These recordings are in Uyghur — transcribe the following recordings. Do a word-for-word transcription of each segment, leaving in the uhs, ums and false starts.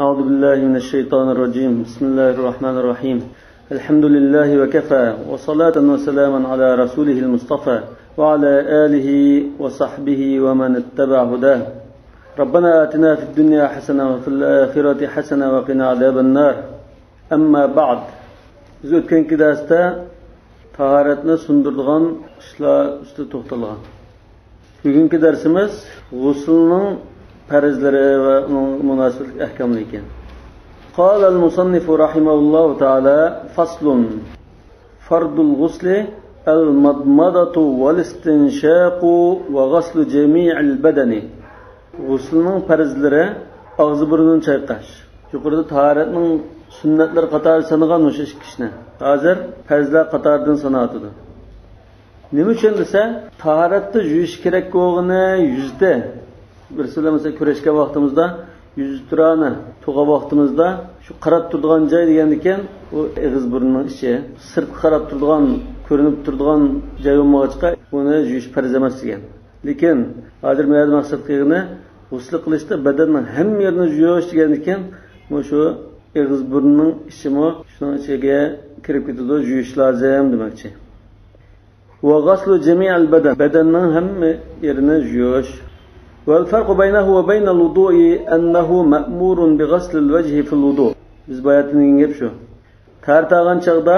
أعوذ بالله من الشيطان الرجيم. بسم الله الرحمن الرحيم. الحمد لله وكفى، وصلاة وسلاما على رسوله المصطفى، وعلى آله وصحبه ومن اتبع هداه. ربنا آتنا في الدنيا حسنة وفي الآخرة حسنة وقنا عذاب النار. أما بعد. بىز ئۆتكەنكى دەرستە تاھارەتنى سۇندۇرىدىغان ئىشلار ئۈستىدە توختالغان. بۈگۈنكى دەرسىمىز غۇسلنىڭ پەرزلىرى ۋە ئۇنىڭ مۇناسىۋەتلىك ئەھكاملىرى ئىكەن. قال المصنف رحمه الله تعالى: فصل. فرض الغسل المضمضة والاستنشاق وغسل جميع البدن. غۇسلنىڭ پەرزلىرى ئاغزى بۇرنىنى چايقاش. يۇقىرىدا تاھارەتنىڭ سۈننەتلىرى قاتارىدا سانىغان مۇشۇ ئىككى ئىشنى. ھازىر پەرزلەر قاتارىدىن ساناۋاتىدۇ. نېمە ئۈچۈن دېسە، تاھارەتتە يۇيۇش كېرەك بولغىنى يۈزدە. بىرسى بىلەن مەسىلەن كۆرۈشكەن ۋاقتىمىزدا يۈزتۇرانە تۇغان ۋاقتىمىزدا شۇ قاراپ تۇرىدىغان جاي دېگەندىكىن، ئۇ ئېغىز بۇرنىنىڭ ئىچى. سىرتقا قاراپ تۇرىدىغان، كۆرۈنۈپ تۇرىدىغان جاي بولمىغاچقا، ئۇنى يۇيۇش پەرز ئەمەس دېگەن. لېكىن ھازىر مەن مەقسەت قىلغىنى، غۇسلى قىلىشتا بەدەننىڭ ھەممە يېرىنى يۇيۇش دېگەندىكىن، مۇشۇ ئېغىز بۇرنىنىڭ ئىچىمۇ شۇنىڭ ئىچىگە كىرىپ كېتىدۇ، يۇيۇش لازىم دېمەكچى. وغسل جميع البدن، بەدەننىڭ ھەممە يېرىنى يۇيۇش. والفرق بينه وبين الوضوء أنه مأمور بغسل الوجه في الوضوء. بىز باياتىن دېگەن گەپ شۇ. تاھارەت ئالغان چاغدا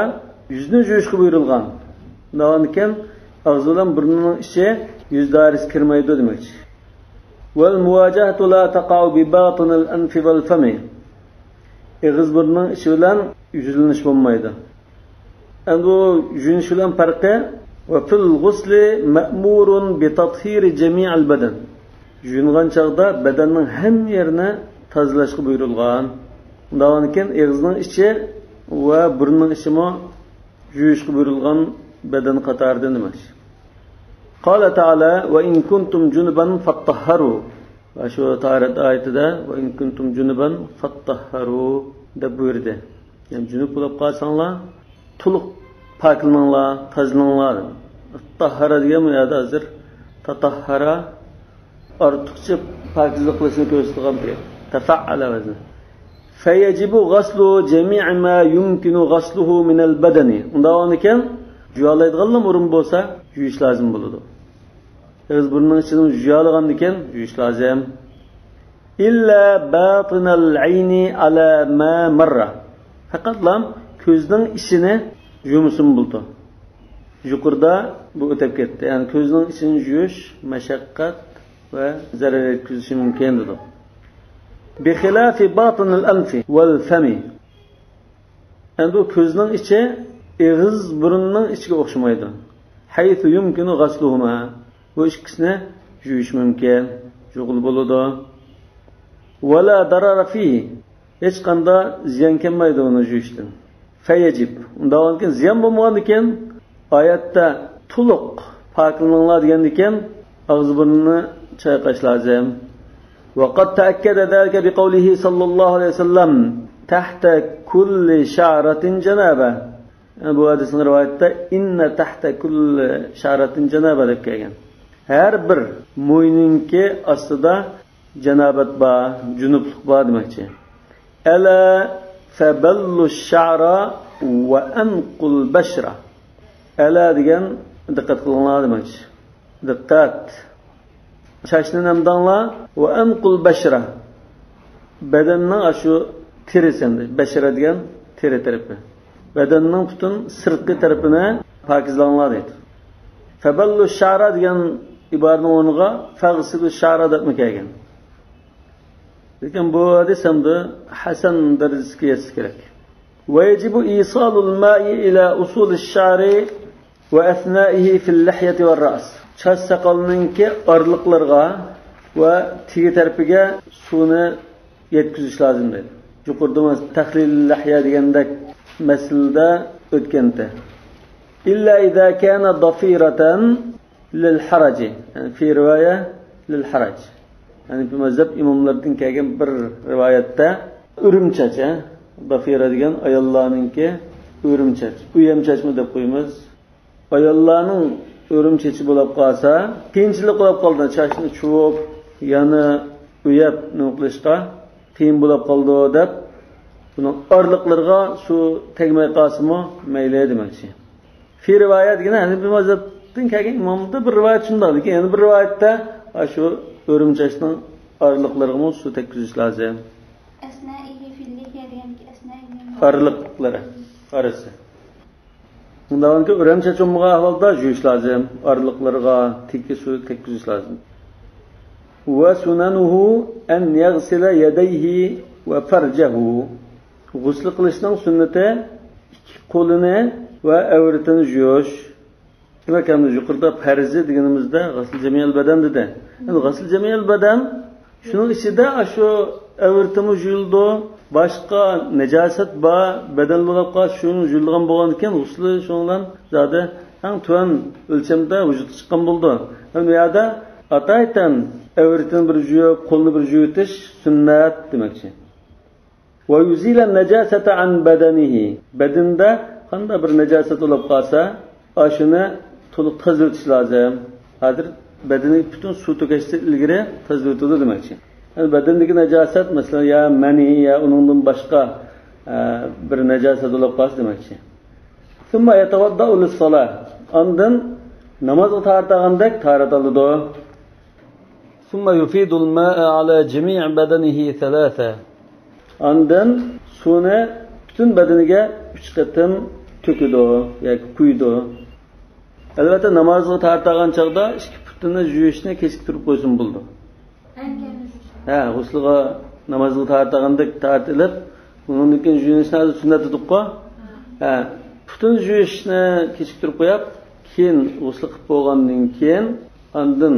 يۈزنى يۇيۇشقا بۇيرۇلغان. ئۇنداقكەن ئاغزى بىلەن بۇرنىنىڭ ئىچى يۈز دائىرىسىگە كىرمەيدۇ دېمەكچى. والمواجهة لا تقع بباطن الأنف والفم. ئېغىز بۇرنىنىڭ ئىچى بىلەن يۈزلىنىش بولمايدۇ. ئەمدى بۇ يۇيۇنۇش بىلەن پەرقى، وفي الغسل مأمور بتطهير جميع البدن. يۇيۇنغان چاغدا بەدەننىڭ ھەممە يېرىنى تازىلاشقا بۇيرۇلغان. ئۇنداقكەن ئېغىزنىڭ ئىچى ۋە بۇرنىنىڭ ئىچىمۇ يۇيۇشقا بۇيرۇلغان بەدەن قاتارىدىن دېمەكچى. قال تعالى: وإن كنتم جنبا فاطهروا. ۋە شۇ تاھارەت ئايىتىدە، وإن كنتم جنبا فاطهروا دەپ بۇيرۇدى. يەنى جۇنۇپ بولۇپ قالساڭلار، تولۇق پاكلىنىڭلار، تازىلىنىڭلار. تاھارە دېگەن بۇ يەردە ھازىر تاتاھارا، ئارتۇقچە پاكىزلىق قىلىشنى كۆرسىتىدىغان بىر گەپ. تەفەئەلە ۋەزنى. فيجب غسل جميع ما يمكن غسله من البدن. ئۇنداق بولغاندىكىن، يۇيالايدىغانلا ئورۇن بولسا، يۇيۇش لازىم بولىدۇ. ئېغىز بۇرنىنىڭ ئىچىنى يۇيالىغاندىكىن، يۇيۇش لازىم. إلا باطن العين على ما مر. پەقەتلا كۆزنىڭ ئىچىنى يۇمىسىمۇ بولىدۇ. يۇقىرىدا بۇ ئۆتۈپ كەتتى. يەنى كۆزنىڭ ئىچىنى يۇيۇش مەشەققەت ۋە زەرەر يەتكۈزۈشى مۇمكىن دېدۇق. بخلاف باطن الأنف والفم. ئەمدى بۇ كۆزنىڭ ئىچى ئېغىز بۇرۇننىڭ ئىچىگە ئوخشىمايدۇ. حيث يمكن غسلهما. بۇ ئىككىسىنى يۇيۇش مۇمكىن. يۇيغىلى بولىدۇ. ولا ضرر فيه. ھېچقانداق زىيان كەلمەيدۇ ئۇنى يۇيۇشتىن. فيجب. ئۇنداق بولغاندىكىن، زىيان بولمىغاندىكىن، ئايەتتە تولۇق پاكلىنىڭلار دېگەندىكىن، ئاغزى بۇرنىنى چايقاش لازىم. وقد تأكد ذلك بقوله صلى الله عليه وسلم: تحت كل شعرة جنابة. بۇ ھەدىسنىڭ رىۋايىتىدە، إن تحت كل شعرة جنابة دەپ كەلگەن. ھەر بىر موينىڭكى ئاستىدا جانابەت بار، جۇنۇپلۇق بار دېمەكچى. ألا فبلوا الشعر وأنقوا البشرة. ئەلا دېگەن دىققەت قىلىڭلار دېمەكچى. دىققەت. چاچنى نەمدەڭلار. وأنقوا البشرة. بەدەننىڭ ئاشۇ تېرىسى ئەمدى. بەشرە دېگەن تېرە تەرىپى. بەدەننىڭ پۈتۈن سىرتقى تەرىپىنى پاكىزلاڭلار دەيدۇ. فبلوا الشعر دېگەن ئىبارىنىڭ ئورنىغا فاغسلوا الشعر دەپمۇ كەلگەن. لېكىن بۇ ھەدىس ئەمدى ھەسەن دەرىجىسىگە يەتسە كېرەك. ويجب إيصال الماء إلى أصول الشعر وأثنائه في اللحية والرأس. چاچ ساقالنىڭكى ئارىلىقلىرىغا ۋە تېگى تەرىپىگە سۇنى يەتكۈزۈش لازىم دەيدۇ. يۇقىرىدا تەخلىل لەھيە دېگەندەك مەسىلىدە ئۆتكەنتى. إلا إذا كان ضفيرة للحرج، يەنى في رواية للحرج. يەنى بۇ مەزھەپ ئىماملىرىدىن كەلگەن بىر رىۋايەتتە ئۆرۈم چاچ، ھە؟ ضفيرة دېگەن ئاياللارنىڭكى ئۆرۈم چاچ. ئۆيەم چاچمۇ دەپ قويىمىز. ئاياللارنىڭ ئۆرۈم چېچى بولۇپ قالسا، قىيىنچىلىق بولۇپ قالدى. چاچنى چۇۋۇپ، يەنە ئۆيەپ نېمە قىلىشقا قىيىن بولۇپ قالىدۇ دەپ، بۇنىڭ ئارىلىقلىرىغا سۇ تەگمەي قالسىمۇ مەيلى دېمەكچى. في رواية دېگەن ھەنەفىي مەزھەپتىن كەلگەن ئىماملاردا بىر رىۋايەت شۇنداق، لېكىن يەنە بىر رىۋايەتتە شۇ ئۆرۈم چاچنىڭ ئارىلىقلىرىغىمۇ سۇ تەگكۈزۈش لازىم. أثنائه في اللحية دېگەندىكى أثنائه. ئارىلىقلىرى، ئارىسى. مۇنداق ئۆرۈم چاچ ئۇنمىغان ئەھۋالدا يۇيۇش لازىم. ئارىلىقلىرىغا تېكى سۇ تەگكۈزۈش لازىم. وسننه أن يغسل يديه وفرجه. غۇسلى قىلىشنىڭ سۈننىتى ئىككى قولىنى ۋە ئەۋرىتىنى يۇيۇش. دېمەك، ئەمدى يۇقىرىدا پەرزى دېگىنىمىزدە غەسل جەمئىل بەدەن دېدى. ئەمدى غەسل جەمئىل بەدەن شۇنىڭ ئىچىدە شۇ ئەۋرىتىمۇ يۇيۇلىدۇ، باشقا نەجاسەت بار بەدەن بولۇپ قالسا، شۇنى يۇيۇلىدىغان بولغاندىكىن، غۇسلى شۇنىڭ بىلەن زادى ئەڭ تۆۋەن ئۆلچەمدە ۋۇجۇدقا چىققان بولىدۇ. ئەمدى بۇ يەردە ئاتايىتەن ئەۋرىتىنى بىر يۇيۇپ، قولنى بىر يۇيۇۋېتىش سۈننەت دېمەكچى. ويزيل النجاسة عن بدنه. بەدىنىدە قانداق بىر نەجاسەت بولۇپ قالسا، ئاشۇنى تولۇق تازىلىتىش لازىم. ھازىر بەدىنىگە پۈتۈن سۇ تۆكۈشتىن ئىلگىرى تازىلىتىدۇ دېمەكچى. يەنى بەدىنىدىكى نەجاسەت، مەسىلەن، يا مەنىي، يا ئۇنىڭدىن باشقا، ئە، بىر نەجاسەت بولۇپ قالسا دېمەكچى. ثم يتوضأ للصلاة. ئاندىن نامازغا تاھارەت ئالغاندەك تاھارەت ئالىدۇ. ثم يفيض الماء على جميع بدنه ثلاثة. ئاندىن سۇنى پۈتۈن بەدىنىگە ئۈچ قېتىم تۆكىدۇ ياكى قۇيىدۇ. ئەلۋەتتە، نامازغا تارتىدىغان چاغدا ئىككى پۇتىنى يۇيۇشنى كېچىكتۈرۈپ قويسىمۇ بولىدۇ. ھە، غۇسلىغا، نامازغا تارتىدىغاندەك تارتىلىپ، ئۇنىڭدىن كېيىن يۇيۇنۇشنى ھازىر سۈننەت دېدۇققۇ. ھە، پۇتىنى يۇيۇشنى كېچىكتۈرۈپ قويۇپ، كېيىن غۇسلى قىلىپ بولغاندىن كېيىن، ئاندىن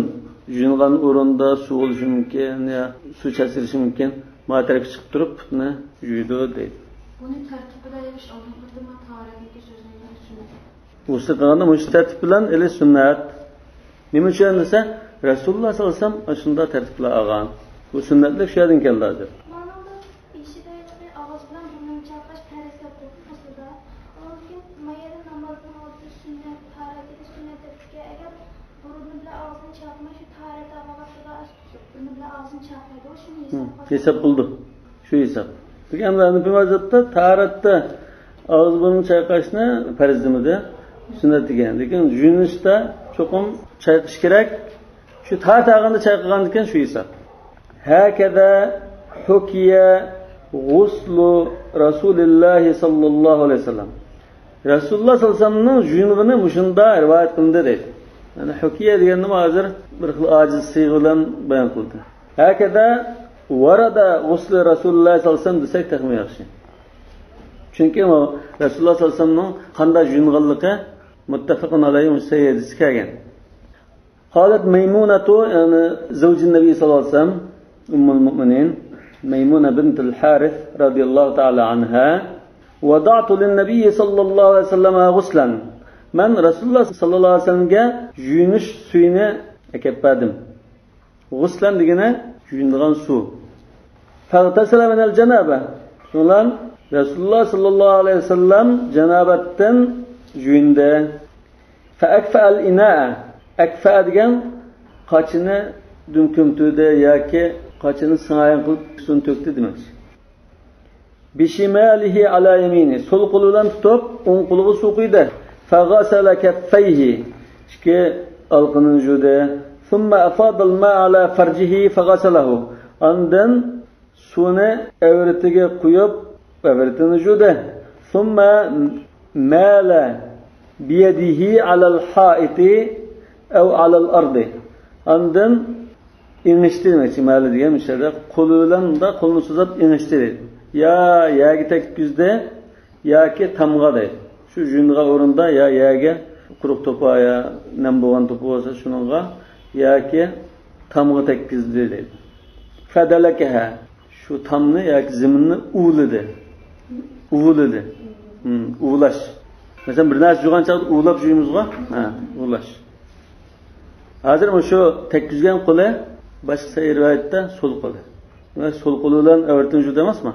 يۇيۇنغان ئورۇندا سۇ بولۇشى مۇمكىن، يا سۇ چاچرىشى مۇمكىن. ما تەرەپكە چىقىپ تۇرۇپ پۇتنى يۇيىدۇ دەيدۇ. بۇنى تەرتىپ بىلەن ئېلىش ئالدىنقى قېتىم ما تاھارەتنىڭكى سۆزىنى ئېلىش سۈننەت. غۇسلى قىلغاندا مۇشۇ تەرتىپ بىلەن ئېلىش سۈننەت. نېمە ئۈچۈن دېسە، رەسۇلۇللا ساللاللاھۇ ئەلەيھى ۋەسەللەم ئاشۇنداق تەرتىپ بىلەن ئالغان. بۇ سۈننەتلىك شۇ يەردىن كەلدى ھازىر. مانىڭدا بېشىدا يەنە ئاغزى بىلەن بۇرنىنى چايقاش پەرز دەپ تۇرۇپتۇ غۇسلىدا. ئاندىن كېيىن ما يەردە نامازنىڭ ئالدىدا سۈننەت، تاھارەتتىكى سۈننەت دەپتىكەن. ئەگەر بۇرنى بىلەن ئاغزىنى چايقىماي، شۇ تاھارەت ئالغان ۋاقتىدا بۇرنى بىلەن ئاغزىنى چايقايدۇ، شۇنى ھىم، ھېساب قىلسا ھېساب بولىدۇ. شۇ ھېساب. لېكىن ئەمدى ھەنەفىي مەزھەپتە تاھارەتتە ئاغزى بۇرنىنى چايقاشنى پەرز دېمىدى، سۈننەت دېگەن. لېكىن يۇيۇنۇشتا چوقۇم چايقىش كېرەك. شۇ تاھارەت ئالغاندا چايقىغاندىكىن شۇ ھېساب. هكذا حكي غسل رسول الله صلى الله عليه وسلم. رەسۇلۇللا ساللاللاھۇ ئەلەيھى ۋەسەللەمنىڭ يۇيۇنغىنى مۇشۇنداق رىۋايەت قىلىندى دەيدۇ. يەنى ھۇكىيە دېگەننىمۇ ھازىر بىر خىل ئاجىز سىيغا بىلەن بايان قىلدى. هكذا ورد غسل رسول الله صلى الله عليه وسلم دېسەك تېخىمۇ ياخشى. چۈنكى رەسۇلۇللا ساللاللاھۇ ئەلەيھى ۋەسەللەمنىڭ قانداق يۇيۇنغانلىقى مۇتتەپەقۇن ئەلەيھى سەھىھ ھەدىستە كەلگەن. قالت ميمونة، يعني زوج النبي صلى الله عليه وسلم، أم المؤمنين، ميمونة بنت الحارث رضي الله تعالى عنها، وضعت للنبي صلى الله عليه وسلم غسلا. مەن رەسۇلۇللا ساللاللاھۇ ئەلەيھى ۋەسەللەمگە يۇيۇنۇش سۈيىنى ئەكەپ بەردىم. غۇسلەن دېگىنى يۇيۇنىدىغان سۇ. فاغتسل من الجنابة. شۇنىڭ بىلەن رەسۇلۇللا ساللاللاھۇ ئەلەيھى ۋەسەللەم جانابەتتىن يۇيۇندى. فأكفأ الإناء. ئەكفەئە دېگەن قاچىنى دۈم كۆمتۈردى ياكى قاچىنى سىڭايان قىلىپ سۇنى تۆكتى دېمەكچى. بشماله على يمينه. سول قولى بىلەن تۇتۇپ، ئوڭ قولىغا سۇ قۇيدى. فغسل كفيه. ئىككى ئالىقىنى يۇدى. ثم أفاض الماء على فرجه فغسله. ئاندىن سۇنى ئەۋرىتىگە قۇيۇپ، ئەۋرىتىنى يۇدى. ثم مال بيده على الحائط أو على الأرض. ئاندىن ئېڭىشتى دېمەكچى، مالى دېگەن مۇشۇ يەردە قولى بىلەن مۇنداق قولىنى سوزۇپ ئېڭىشتى دەيدۇ. يا يەرگە تەگكۈزدى ياكى تامغا دەيدۇ. شۇ يۇيۇنغان ئورۇندا يا يەرگە، قۇرۇق توپا يا نەم بولغان توپا بولسا شۇنىڭغا، ياكى تامغا تەگكۈزدى دەيدۇ. فدلكها. شۇ تامنى ياكى زېمىننى ئۇۋىلىدى. ئۇۋىلىدى. ھىم، ئۇۋىلاش. مەسىلەن، بىر نەرسە يۇغان چاغدا ئۇۋىلاپ يۇيىمىزغۇ؟ ھە، ئۇۋىلاش. ھازىر مۇشۇ تەگكۈزگەن قولى، باشقا سەھىھ رىۋايەتتە سول قولى. دېمەك، سول قولى بىلەن ئەۋرىتىنى يۇدى ئەمەسمۇ؟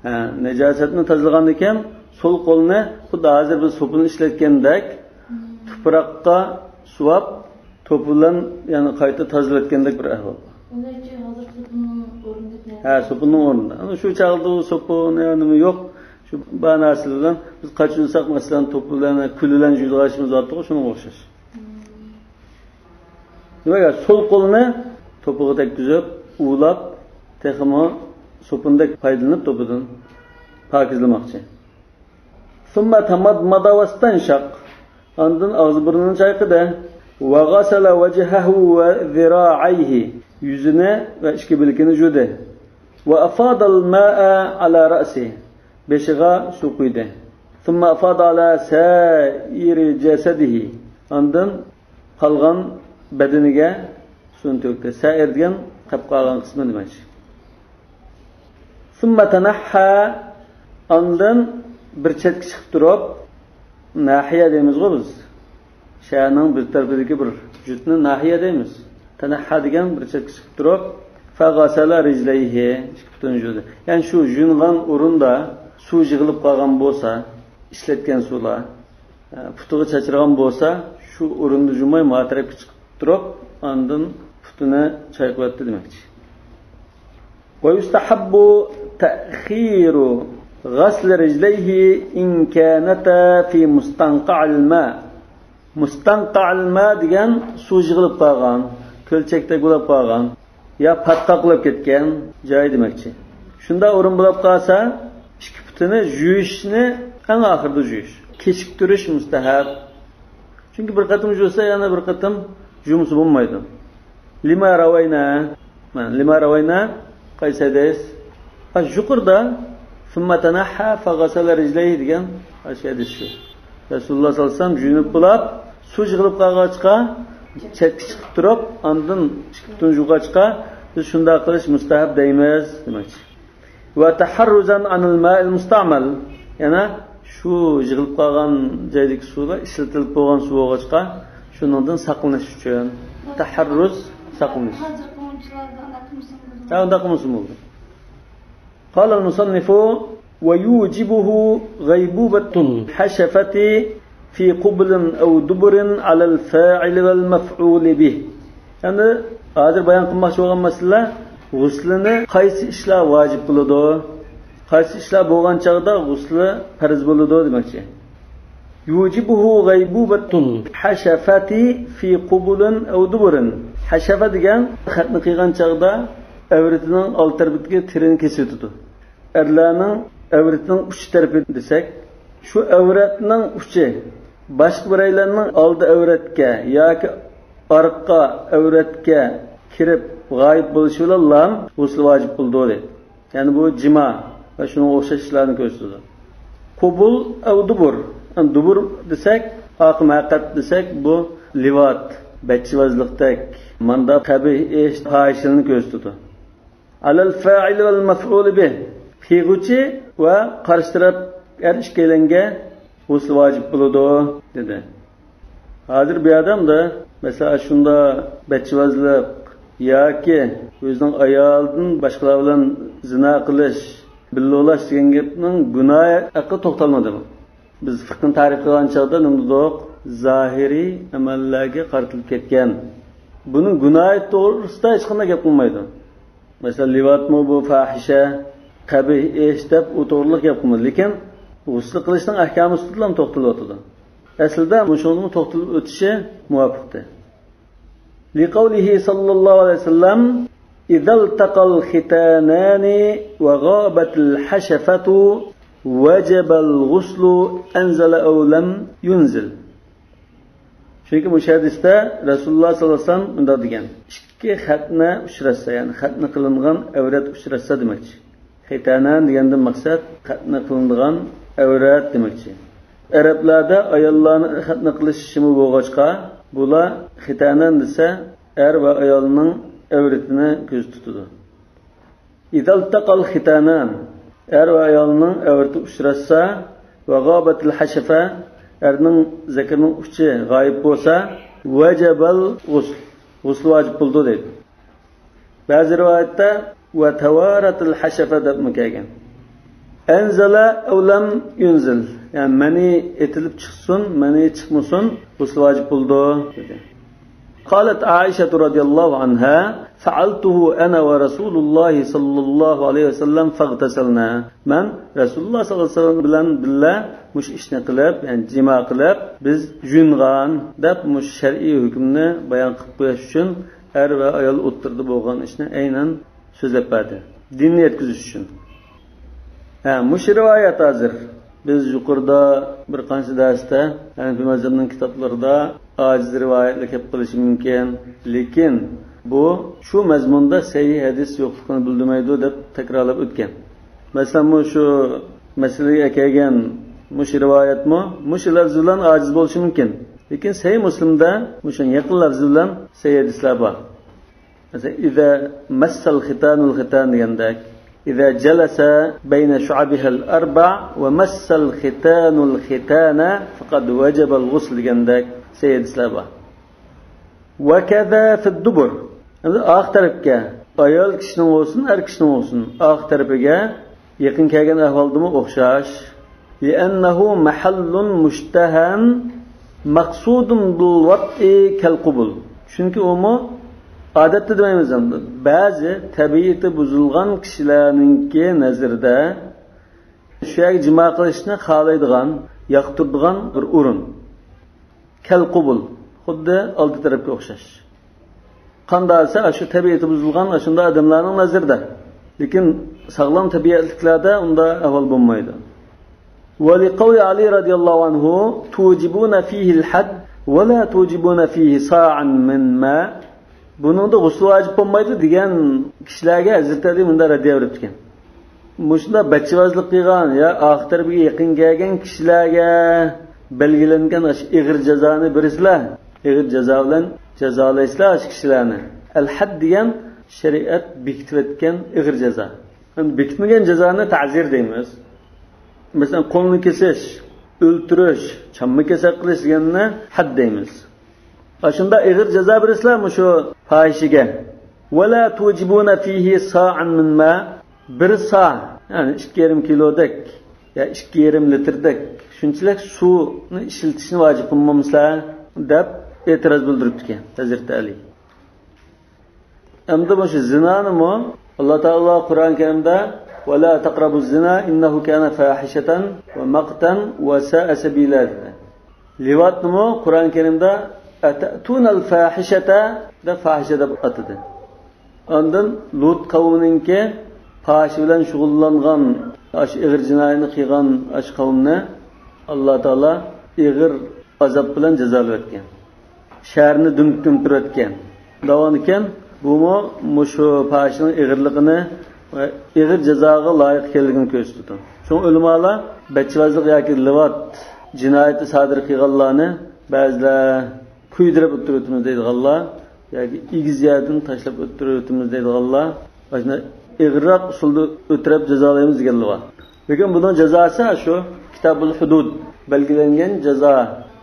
ھە، نەجاسەتنى تازىلىغاندىن كېيىن سول قولىنى خۇددى ھازىر بىز سوپۇننى ئىشلەتكەندەك تۇپراققا سۇۋاپ، توپا بىلەن يەنە قايتا تازىلىۋەتكەندەك بىر ئەھۋال. ئۇنىڭ ئۈچۈن ھازىر سوپۇننىڭ ئورنىدىكى ھە، سوپۇننىڭ ئورنىدا. ئەنە شۇ چاغدا ئۇ سوپۇن، يا نېمە يوق. شۇ بار نەرسىلەر بىلەن بىز قاچۇرساق، مەسىلەن، توپا بىلەن، كۈل بىلەن جۇيۇلغان ئىشىمىز بارتىغۇ، شۇنىڭغا ئوخشاش. دېمەك، سول قولنى توپىغا تەگكۈزۈپ، ئۇۋىلاپ، تېخىمۇ سوپۇندەك پايدىلىنىپ توپىدىن پاكىزلىماقچى. ثم تمضمض واستنشق. ئاندىن ئاغزى بۇرنىنى چايقىدى. وغسل وجهه وذراعيه. يۈزىنى ۋە ئىككى بىلىكىنى جۇدى. وأفاض الماء على رأسه. بېشىغا سۇ قۇيدى. ثم أفاض على سائر جسده. ئاندىن قالغان بەدىنىگە سۇنى تۆكتى. سائىر دېگەن قېلىپ قالغان قىسمى دېمەكچى. ثم تنحى، ئاندىن بىر چەتكە چىقىپ تۇرۇپ، ناھىيە دەيمىزغۇ بىز. شەھەرنىڭ بىر تەرىپىدىكى بىر جۇتنى ناھىيە دەيمىز. تنحى دېگەن بىر چەتكە چىقىپ تۇرۇپ، فغسل رجليه، ئىككى پۇتىنى جۇدى. يەنى شۇ جۇيۇنغان ئورۇندا سۇ يىغىلىپ قالغان بولسا، ئىشلەتكەن سۇلار، ئە، پۇتىغا چاچرىغان بولسا، شۇ ئورۇندا جۇماي ما تەرەپكە چىقىپ تۇرۇپ، ئاندىن پۇتىنى چايقىۋەتتى دېمەكچى. ويستحب تأخير غسل رجليه إن كانتا في مستنقع الماء. مستنقع الماء دېگەن سۇ يىغىلىپ قالغان، كۆلچەكتەك بولۇپ قالغان يا پاتقاق بولۇپ كەتكەن جاي دېمەكچى. شۇنداق ئورۇن بولۇپ قالسا، ئىككى پۇتىنى جۇيۇشنى ئەڭ ئاخىرىدا جۇيۇش. كېچىكتۈرۈش مۇستەھەب. چۈنكى بىر قېتىم جۇسا يەنە بىر قېتىم جۇمسا بولمايدۇ. لما روينا، مانا، لما روينا قايسى ھەدىس؟ ھە، يۇقىرىدا ثم تنحى فغسل رجليه دېگەن ئاشۇ ھەدىس شۇ. رەسۇلۇللاھ سەللەللاھۇ ئەلەيھى ۋەسەللەم جۇيۇنۇپ بولاپ، سۇ يىغىلىپ قالغاچقا، چەتكە چىقىپ تۇرۇپ، ئاندىن ئىككى پۇتىنى جۇغاچقا، بىز شۇنداق قىلىش مۇستەھەب دەيمىز دېمەكچى. وتحرزا عن الماء المستعمل. يەنە شۇ يىغىلىپ قالغان جايدىكى سۇلار ئىشلىتىلىپ بولغان سۇ بولغاچقا، شۇنىڭدىن ساقلىنىش ئۈچۈن. تەھەررۇز، ساقلىنىش. ھازىرقى ئويۇنچۇلاردا ئۇنداق قىلمىسىمۇ بولىدۇ. ھە، ئۇنداق قىلمىسىمۇ بولىدۇ. قال المصنف: ويوجبه غيبوبة الحشفة في قبل أو دبر على الفاعل والمفعول به. يەنى ھازىر بايان قىلماقچى بولغان مەسىلە، غۇسلىنى قايسى ئىشلار ۋاجىپ بولىدۇ؟ قايسى ئىشلار بولغان چاغدا غۇسلى پەرز بولىدۇ دېمەكچى. يوجبه غيبوبة الحشفة في قبل أو دبر. ھەشەفە دېگەن خەتنە قىلغان چاغدا ئەۋرىتىنىڭ ئالدى تەرىپىدىكى تېرىنى كېسىۋېتىدۇ. ئەرلەرنىڭ ئەۋرىتىنىڭ ئۇچ تەرىپى دېسەك، شۇ ئەۋرەتنىڭ ئۇچى باشقا بىرەيلەننىڭ ئالدى ئەۋرەتكە ياكى ئارقا ئەۋرەتكە كىرىپ غايىب بولۇشى بىلەنلا غۇسلى ۋاجىپ بولىدۇ دەيدۇ. يەنى بۇ جىما ۋە شۇنىڭغا ئوخشاش ئىشلارنى كۆرسىتىدۇ. قوبۇل ئەۋ دۇبۇر. يەنى دۇبۇر دېسەك، ئاقىم ھەققەت دېسەك، بۇ لىۋات، بەچچىۋازلىقتەك، ماندا قەبىھ ئىش، پاھىشىلىكنى كۆرسىتىدۇ. على الفاعل والمفعول به. قىلغۇچى ۋە قارشى تەرەپ ھەر ئىككىيلەنگە غۇسلى ۋاجىپ بولىدۇ، دېدى. ھازىر بۇ ئادەمدە، مەسىلەن، شۇنداق بەچچىۋازلىق ياكى ئۆزىنىڭ ئايالىدىن باشقىلار بىلەن زىنا قىلىش، بىللە ئۇخلاش دېگەن گەپنىڭ گۇناھى ھەققىدە توختالمىدىمۇ؟ بىز فىقھنى تەرىپ قىلغان چاغدا نېمە دېدۇق؟ زاھىرىي ئەمەللەرگە قارىتىلىپ كەتكەن. بۇنىڭ گۇناھى توغرىسىدا ھېچقانداق گەپ قىلمايدۇ. مەسىلەن، لىۋاتمۇ بۇ پاھىشە، قەبىھ ئىش دەپ ئۇ توغرىلىق گەپ قىلمىدى. لېكىن غۇسلى قىلىشنىڭ ئەھكامى ئۈستىدىلا توختىلىۋاتىدۇ. ئەسلىدە مۇشۇنىڭغىمۇ توختىلىپ ئۆتۈشى مۇۋاپىقتى. لقوله صلى الله عليه وسلم: إذا التقى الختانان وغابت الحشفة وجب الغسل أنزل أو لم ينزل. چۈنكى مۇشۇ ھەدىستە رەسۇلۇللاھ سەللەللاھۇ ئەلەيھى ۋەسەللەم مۇنداق دېگەن: ئىككى خەتنە ئۇچراشسا، يەنى خەتنە قىلىنغان ئەۋرەت ئۇچراشسا دېمەكچى. ختانان دېگەندىن مەقسەت خەتنە قىلىنىدىغان ئەۋرەت دېمەكچى. ئەرەبلەردە ئاياللارنى خەتنە قىلىش ئىشىمۇ بولغاچقا، بۇلار ختانان دېسە، ئەر ۋە ئايالنىڭ ئەۋرىتىنى كۆزدە تۇتىدۇ. إذا التقى الختانان، ئەر ۋە ئايالنىڭ ئەۋرىتى ئۇچراشسا، وغابت الحشفة، ئەرنىڭ زەكىرىنىڭ ئۇچى غايىب بولسا، وجب الغسل، غۇسلى ۋاجىپ بولىدۇ دەيدۇ. بەزى رىۋايەتتە وتوارت الحشفة دەپمۇ كەلگەن. أنزل أو لم ينزل، يەنى مەنى ئېتىلىپ چىقسۇن، مەنى چىقمىسۇن، غۇسلى ۋاجىپ بولىدۇ دېدى. قالت عائشة رضي الله عنها: فعلته أنا ورسول الله صلى الله عليه وسلم فاغتسلنا. مەن رەسۇلۇللاھ سەللەللاھۇ ئەلەيھى ۋەسەللەم بىلەن بىللە مۇشۇ ئىشنى قىلىپ، يەنى جىما قىلىپ، بىز يۇيۇنغان دەپ مۇشۇ شەرئىي ھۆكۈمنى بايان قىلىپ قويۇش ئۈچۈن ئەر ۋە ئايال ئوتتۇرىدا بولغان ئىشنى ئەينەن سۆزلەپ بەردى. دىننى يەتكۈزۈش ئۈچۈن. ھە، مۇشۇ رىۋايەت ھازىر. بىز يۇقىرىدا بىر قانچە دەرستە ھەنەفىي مەزھەپنىڭ كىتابلىرىدا ئاجىز رىۋايەتلەر كېلىپ قېلىشى مۇمكىن. لېكىن بۇ شۇ مەزمۇندا سەھىھ ھەدىس يوقلۇقىنى بىلدۈرمەيدۇ دەپ تەكرارلاپ ئۆتكەن. مەسىلەن، مۇشۇ مەسىلىگە ئەكەلگەن مۇشۇ رىۋايەتمۇ مۇشۇ لەفزى بىلەن ئاجىز بولۇشى مۇمكىن. لېكىن سەھىھ مۇسلىمدا مۇشۇنىڭغا يېقىن لەفزى بىلەن سەھىھ ھەدىسلەر بار. مەسىلەن، «إذا مس الختان الختان» دېگەندەك، «إذا جلس بين شعبها الأربع ومس الختان الختان فقد وجب الغسل» دېگەندەك سەھىھ ھەدىسلەر بار. «وكذا في الدبر». ئەمدى ئارقا تەرەپكە، ئايال كىشىنىڭ بولسۇن، ئەر كىشىنىڭ بولسۇن، ئارقا تەرىپىگە يېقىن كەلگەن ئەھۋالدىمۇ ئوخشاش. لأنه محل مشتهى مقصود بالوطء كالقبل. چۈنكى ئۇمۇ ئادەتتە دېمەيمىز ئەمدى، بەزى تەبىئىتى بۇزۇلغان كىشىلەرنىڭكى نەزىرىدە شۇ يەرگە جىما قىلىشنى خالايدىغان، ياقتۇرىدىغان بىر ئورۇن. كالقبل، خۇددى ئالدى تەرەپكە ئوخشاش. قانداق دېسە، شۇ تەبىئىتى بۇزۇلغان، شۇنداق ئادەملەرنىڭ نەزىرىدە. لېكىن ساغلام تەبىئەتلىكلەردە ئۇنداق ئەھۋال بولمايدۇ. ولقول علي رضي الله عنه: توجبون فيه الحد ولا توجبون فيه صاعا من ماء. بۇنىڭدا غۇسۇل ۋاجىپ بولمايدۇ دېگەن كىشىلەرگە ھەزرىتى ئەلى مۇنداق رەددىيە بېرىپتىكەن. مۇشۇنداق بەتچىۋازلىق قىلغان يا ئاخىر تەرىپىگە يېقىن كەلگەن كىشىلەرگە بەلگىلەنگەن ئاشۇ ئېغىر جازانى بېرىسىلەر، ئېغىر جازا بىلەن جازالايسىلەر ئاشۇ كىشىلەرنى. ئەل-ھەد دېگەن شەرىئەت بېكىتىۋەتكەن ئېغىر جازا. ئەمدى بېكىتمىگەن جازانى تەزىر دەيمىز. مەسىلەن، قولنى كېسىش، ئۆلتۈرۈش، چامما كېسەك قىلىش دېگەننى ھەد دەيمىز. ئاشۇنداق ئېغىر جازا بېرىسىلەر مۇشۇ پاھىشىگە. ولا توجبون فيه صاعا من ماء. بىر سا، يەنى ئىككى يېرىم كىلودەك يا ئىككى يېرىم لىتىردەك شۇنچىلىك سۇنى ئىشلىتىشنى ۋاجىپ قىلمامسىلەر دەپ ئېتىراز بىلدۈرۈپتىكەن ھەزرىتى ئەلى. ئەمدى مۇشۇ زىنانىمۇ ئاللا تائالا قۇرئان كەرىمدە: ولا تقربوا الزنا إنه كان فاحشة ومقتا وساء سبيلا دېدى. لىۋاتنىمۇ قۇرئان كەرىمدە: أتأتون الفاحشة دەپ، فاھىشە دەپ ئاتىدى. ئاندىن لۇت قەۋمىنىڭكى پاھىشە بىلەن شۇغۇللانغان، ئاشۇ ئېغىر جىنايەتنى قىلغان ئاشۇ قەۋمنى ئاللا تائالا ئېغىر ئازاب بىلەن جازالىۋەتكەن. شەھەرنى دۈمۈپ كۆمتۈرۈۋەتكەن. دەۋامىكەن، بۇمۇ مۇشۇ پاھىشىنىڭ ئېغىرلىقىنى ۋە ئېغىر جازاغا لايىق ئىكەنلىكىنى كۆرسىتىدۇ. شۇڭا ئۆلىمالار بەتچىۋازلىق ياكى لىۋات جىنايىتى سادىر قىلغانلارنى بەزىلەر كۆيدۈرۈپ ئۆلتۈرۈۋېتىمىز دەيدىغانلار ياكى ئېگىز يەردىن تاشلاپ ئۆلتۈرۈۋېتىمىز دەيدىغانلار، مانا شۇنداق ئېغىرراق ئۇسۇلدا ئۆلتۈرۈپ جازالايمىز دېگەنلەر بار. لېكىن بۇنىڭ جازاسى شۇ كىتابۇل ھۇدۇد، بەلگىلەنگەن جازا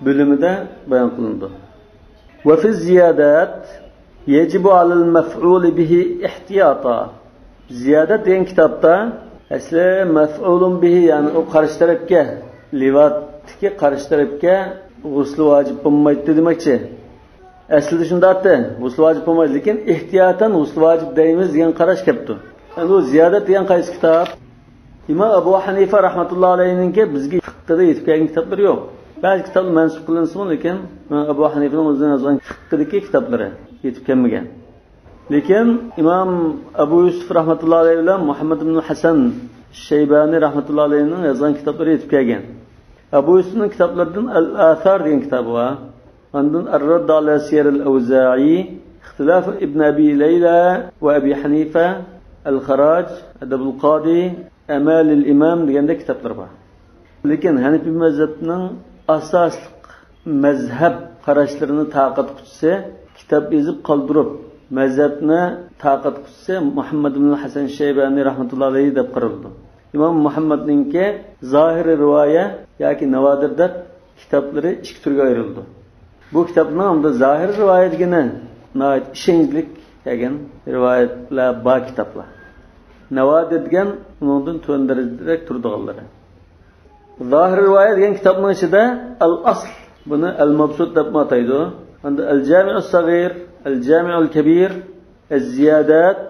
بۆلۈمىدە بايان قىلىنىدۇ. وفي الزيادات يجب على المفعول به احتياطا. زىيادەت دېگەن كىتابتا ئەسلى مەفئۇلۇن بىھى، يەنى ئۇ قارشى تەرەپكە، لىۋاتتىكى قارشى تەرەپكە غۇسلى ۋاجىپ بولمايتتى دېمەكچى. ئەسلىدە شۇنداقتى، غۇسلى ۋاجىپ بولمايدۇ، لېكىن ئېھتىياتەن غۇسلى ۋاجىپ دەيمىز دېگەن قاراش كەپتۇ. ئەمدى بۇ زىيادەت دېگەن قايسى كىتاب؟ ئىمام ئەبۇ ھەنىفە رەھمەتۇللا ئەلەيھىنىڭكى بىزگە فىققىدا يېتىپ كەلگەن كىتابلىرى يوق. بەزى كىتابلار مەنسۇب قىلىنسىمۇ، لېكىن ئىمام ئەبۇ ھەنىفىنىڭ ئۆزىنىڭ يازغان فىققىدىكى كىتابلىرى يېتىپ كەلمىگەن. لېكىن ئىمام ئەبۇ يۈسۈف رەھمەتۇللا ئەلەيھ بىلەن مۇھەممەد ئىبن ھەسەن شەيبانى رەھمەتۇللا ئەلەيھنىڭ يازغان كىتابلىرى يېتىپ كەلگەن. ئەبۇ يۈسۈفنىڭ كىتابلىرىدىن ئەل-ئاسار دېگەن كىتابى بار. ئاندىن ئەر-رەدد ئەلا سىيەر ئەل-ئەۋزائى، ئىختىلاف ئىبن ئەبى لەيلا ۋە ئەبى ھەنىفە، ئەل-خىراج، ئەدەبۇل قادى، ئەمالىل ئىمام دېگەندەك كىتابلار بار. لېكىن ھەنىپىي مەزھەپنىڭ ئاساسلىق مەزھەپ قاراشلىرىنى تارقاتقۇچىسى، كىتاب يېزىپ قالدۇرۇپ مەزھەپنى تارقاتقۇچىسى مۇھەممەد ئىبن ھەسەن شەيبانى رەھمەتۇللا ئەلەيھ دەپ قارىلىدۇ. ئىمام مۇھەممەدنىڭكى زاھىرى رىۋايە ياكى ناۋادىر دەپ كىتابلىرى ئىككى تۈرگە ئايرىلىدۇ. بۇ كىتابنىڭ ئەمدى زاھىر رىۋايە دېگىنى ناھايىتى ئىشەنچلىك كەلگەن رىۋايەتلەر بار كىتابلار. ناۋادىر دېگەن ئۇنىڭدىن تۆۋەن دەرىجىدە تۇرىدىغانلىرى. زاھىر رىۋايە دېگەن كىتابنىڭ ئىچىدە ئەل-ئەسل، بۇنى ئەل-مەبسۇت دەپمۇ ئاتايدۇ. ئاندىن ئەل جامىئۇس سەغىر، ئەل جامىئۇل كەبىر، ئەز زىيادات،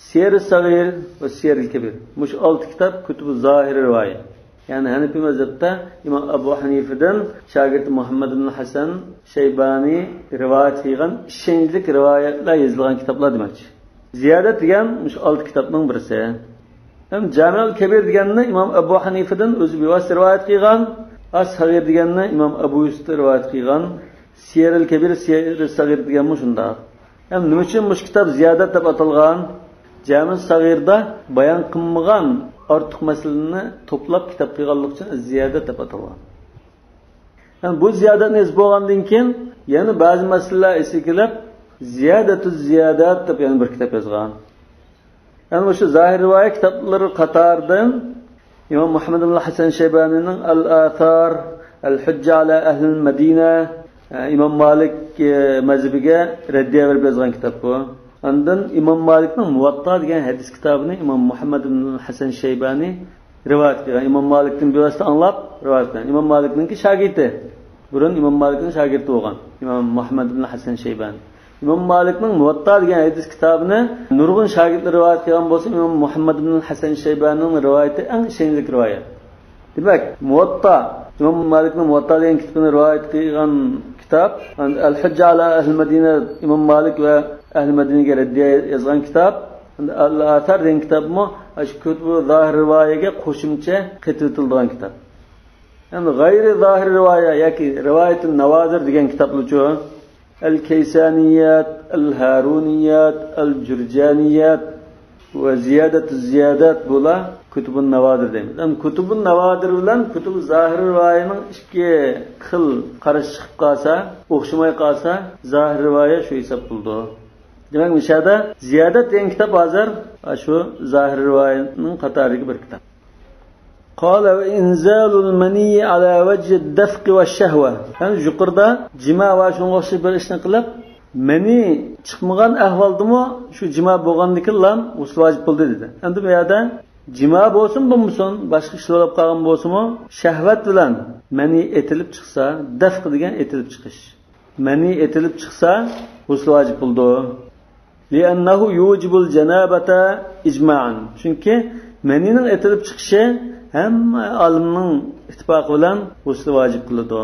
سىيەر سەغىر ۋە سىيەر كەبىر. مۇشۇ ئالتە كىتاب كۇتۇبۇ زاھىر رىۋايە. يەنى ھەنىفىي مەزھەپتە ئىمام ئەبۇ ھەنىفىدىن شاگىرتى مۇھەممەد ئىبن ھەسەن شەيبانى رىۋايەت قىلغان ئىشەنچلىك رىۋايەتلەر يېزىلغان كىتابلار دېمەكچى. زىيادەت دېگەن مۇشۇ ئالتە كىتابنىڭ بىرسى. ھەم جامىئۇل كەبىر دېگەننى ئىمام ئەبۇ ھەنىفىدىن ئۆزى بىۋاسىتە رىۋايەت قىلغان، ئەس سەغىر دېگەننى ئىمام ئەبۇ يۈسۈف رىۋايەت قىلغان، سىيەرىل كەبىر، سىيەرىل سەغىر دېگەنمۇ شۇنداق. ھەم نېمە ئۈچۈن مۇشۇ كىتاب زىيادەت دەپ ئاتالغان؟ جامىئۇس سەغىردا بايان قىلمىغان ئارتۇق مەسىلىنى توپلاپ كىتاب قىلغانلىقى ئۈچۈن زىيادەت دەپ ئاتالغان. يەنى بۇ زىيادەتنى يېزىپ بولغاندىن كېيىن يەنە بەزى مەسىلىلەر ئېسىگە كېلىپ، زىيادەتۇز زىيادات دەپ يەنە بىر كىتاب يازغان. يەنى مۇشۇ زاھىر رىۋايە كىتابلىرى قاتارىدىن ئىمام مۇھەممەد ئىبن ھەسەن شەيبانىنىڭ ئەل ئاسار، ئەل ھۇججە ئالا ئەھلىل مەدىنە، ئىمام مالىك، ئە، مەزھىپىگە رەددىيە بېرىپ يازغان كىتاب بۇ. ئاندىن ئىمام مالىكنىڭ مۇۋەتتا دېگەن ھەدىس كىتابىنى ئىمام مۇھەممەد ئىبن ھەسەن شەيبانى رىۋايەت قىلغان. ئىمام مالىكتىن بىۋاسىتە ئاڭلاپ رىۋايەت قىلغان. ئىمام مالىكنىڭكى شاگىرتى. بۇرۇن ئىمام مالىكنىڭ شاگىرتى بولغان ئىمام مۇھەممەد ئىبن ھەسەن شەيبانى. ئىمام مالىكنىڭ مۇۋەتتا دېگەن ھەدىس كىتابىنى نۇرغۇن شاگىرتلىرى رىۋايەت قىلغان بولسا، ئىمام مۇھەممەد ئىبن ھەسەن شەيبانىنىڭ رىۋايىتى ئەڭ ئىشەنچلىك رىۋايەت. دېمەك، مۇۋەتتا، ئىمام مالىكنىڭ مۇۋەتتا دېگەن كىتابىنى رىۋايەت قىلغان كىتاب، ئەل ھۇججە ئالا ئەھلى مەدىنە، ئىمام مالىك ۋە ئەھلى مەدىنىگە رەددىيە يازغان كىتاب، ئەل ئاسار دېگەن كىتابمۇ ئاشۇ كۇتۇبۇ زاھىر رىۋايەگە قوشۇمچە قېتىۋېتىلىدىغان كىتاب. يەنى غەيرى زاھىر رىۋايە ياكى رىۋايەتۇن ناۋادىر دېگەن كىتابلارچۇ؟ ئەل كەيسانىيات، ئەل ھارۇنىيات، ئەل جۇرجانىيات ۋە زىيادەتۇ زىيادات، بۇلار كۇتۇبۇن ناۋادىر دەيمىز. ئەمدى كۇتۇبۇن ناۋادىر بىلەن كۇتۇبۇ زاھىر رىۋايەنىڭ ئىككى خىل قارىشى چىقىپ قالسا، ئوخشىماي قالسا، زاھىر رىۋايە شۇ ھېساب بولىدۇ. دېمەك، مۇشۇ يەردە زىيادات دېگەن كىتاب ھازىر شۇ زاھىر رىۋايەنىڭ قاتارىدىكى بىر كىتاب. قال وإنزال المني على وجه الدفق والشهوة. يەنى يۇقىرىدا جىما ۋە شۇنىڭغا ئوخشاش بىر ئىشنى قىلىپ، مەنى چىقمىغان ئەھۋالدىمۇ شۇ جىما بولغاندىكىنلا غۇسل ۋاجىپ بولدى دېدى. ئەمدى بۇ يەردە جىما بولسۇن بولمىسۇن، باشقا ئىشلار بولۇپ قالغان بولسىمۇ، شەھۋەت بىلەن مەنى ئېتىلىپ چىقسا، دەفق دېگەن ئېتىلىپ چىقىش. مەنى ئېتىلىپ چىقسا، غۇسل ۋاجىپ بولىدۇ. لأنه يوجب الجنابة إجماعا. چۈنكى مەنىنىڭ ئېتىلىپ چىقىشى ھەممە ئالىمنىڭ ئىتتىپاقى بىلەن غۇسلى ۋاجىپ قىلىدۇ.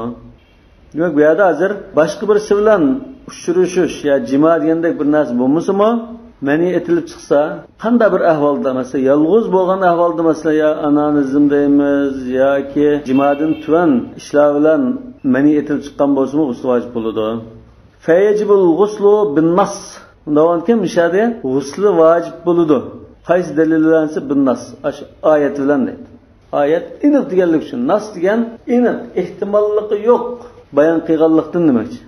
دېمەك، بۇ يەردە ھازىر باشقا بىرسى بىلەن ئۇچرىشىش يا جىما دېگەندەك بىر نەرسە بولمىسىمۇ، مەنى ئېتىلىپ چىقسا، قانداق بىر ئەھۋالدا، مەسىلەن، يالغۇز بولغان ئەھۋالدا، مەسىلەن، يا ئانانىزم دەيمىز ياكى جىمادىن تۆۋەن ئىشلار بىلەن مەنى ئېتىلىپ چىققان بولسىمۇ، غۇسلى ۋاجىپ بولىدۇ. فيجب الغسل بالنص. ئۇنداق بولغاندىكىن مۇشۇ يەردە غۇسلى ۋاجىپ بولىدۇ. قايسى دەلىل بىلەن دېسە، بالنص، ئاشۇ ئايەت بىلەن دەيدۇ. ئايەت ئېنىق دېگەنلىك ئۈچۈن، ناس دېگەن ئېنىق، ئېھتىماللىقى يوق بايان قىلغانلىقتىن دېمەكچى.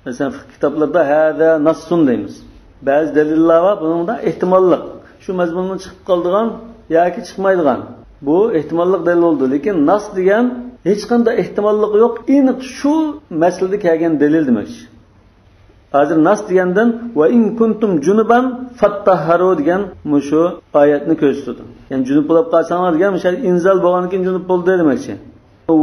مەسىلەن، فىقھ كىتابلىرىدا ھازا ناسسۇن دەيمىز. بەزى دەلىللەر بار، بۇنىڭدا ئېھتىماللىق، شۇ مەزمۇندىن چىقىپ قالىدىغان ياكى چىقمايدىغان، بۇ ئېھتىماللىق دەلىل بولىدۇ. لېكىن ناس دېگەن ھېچقانداق ئېھتىماللىقى يوق، ئېنىق شۇ مەسىلىدە كەلگەن دەلىل دېمەكچى. ھازىر ناس دېگەندىن «وإن كنتم جنبا فاطهروا» دېگەن مۇشۇ ئايەتنى كۆرسىتىدۇ. يەنى جۇنۇپ بولۇپ قالساڭلار دېگەن مۇشۇ ئىنزال بولغاندىن كېيىن جۇنۇپ بولدى دېمەكچى.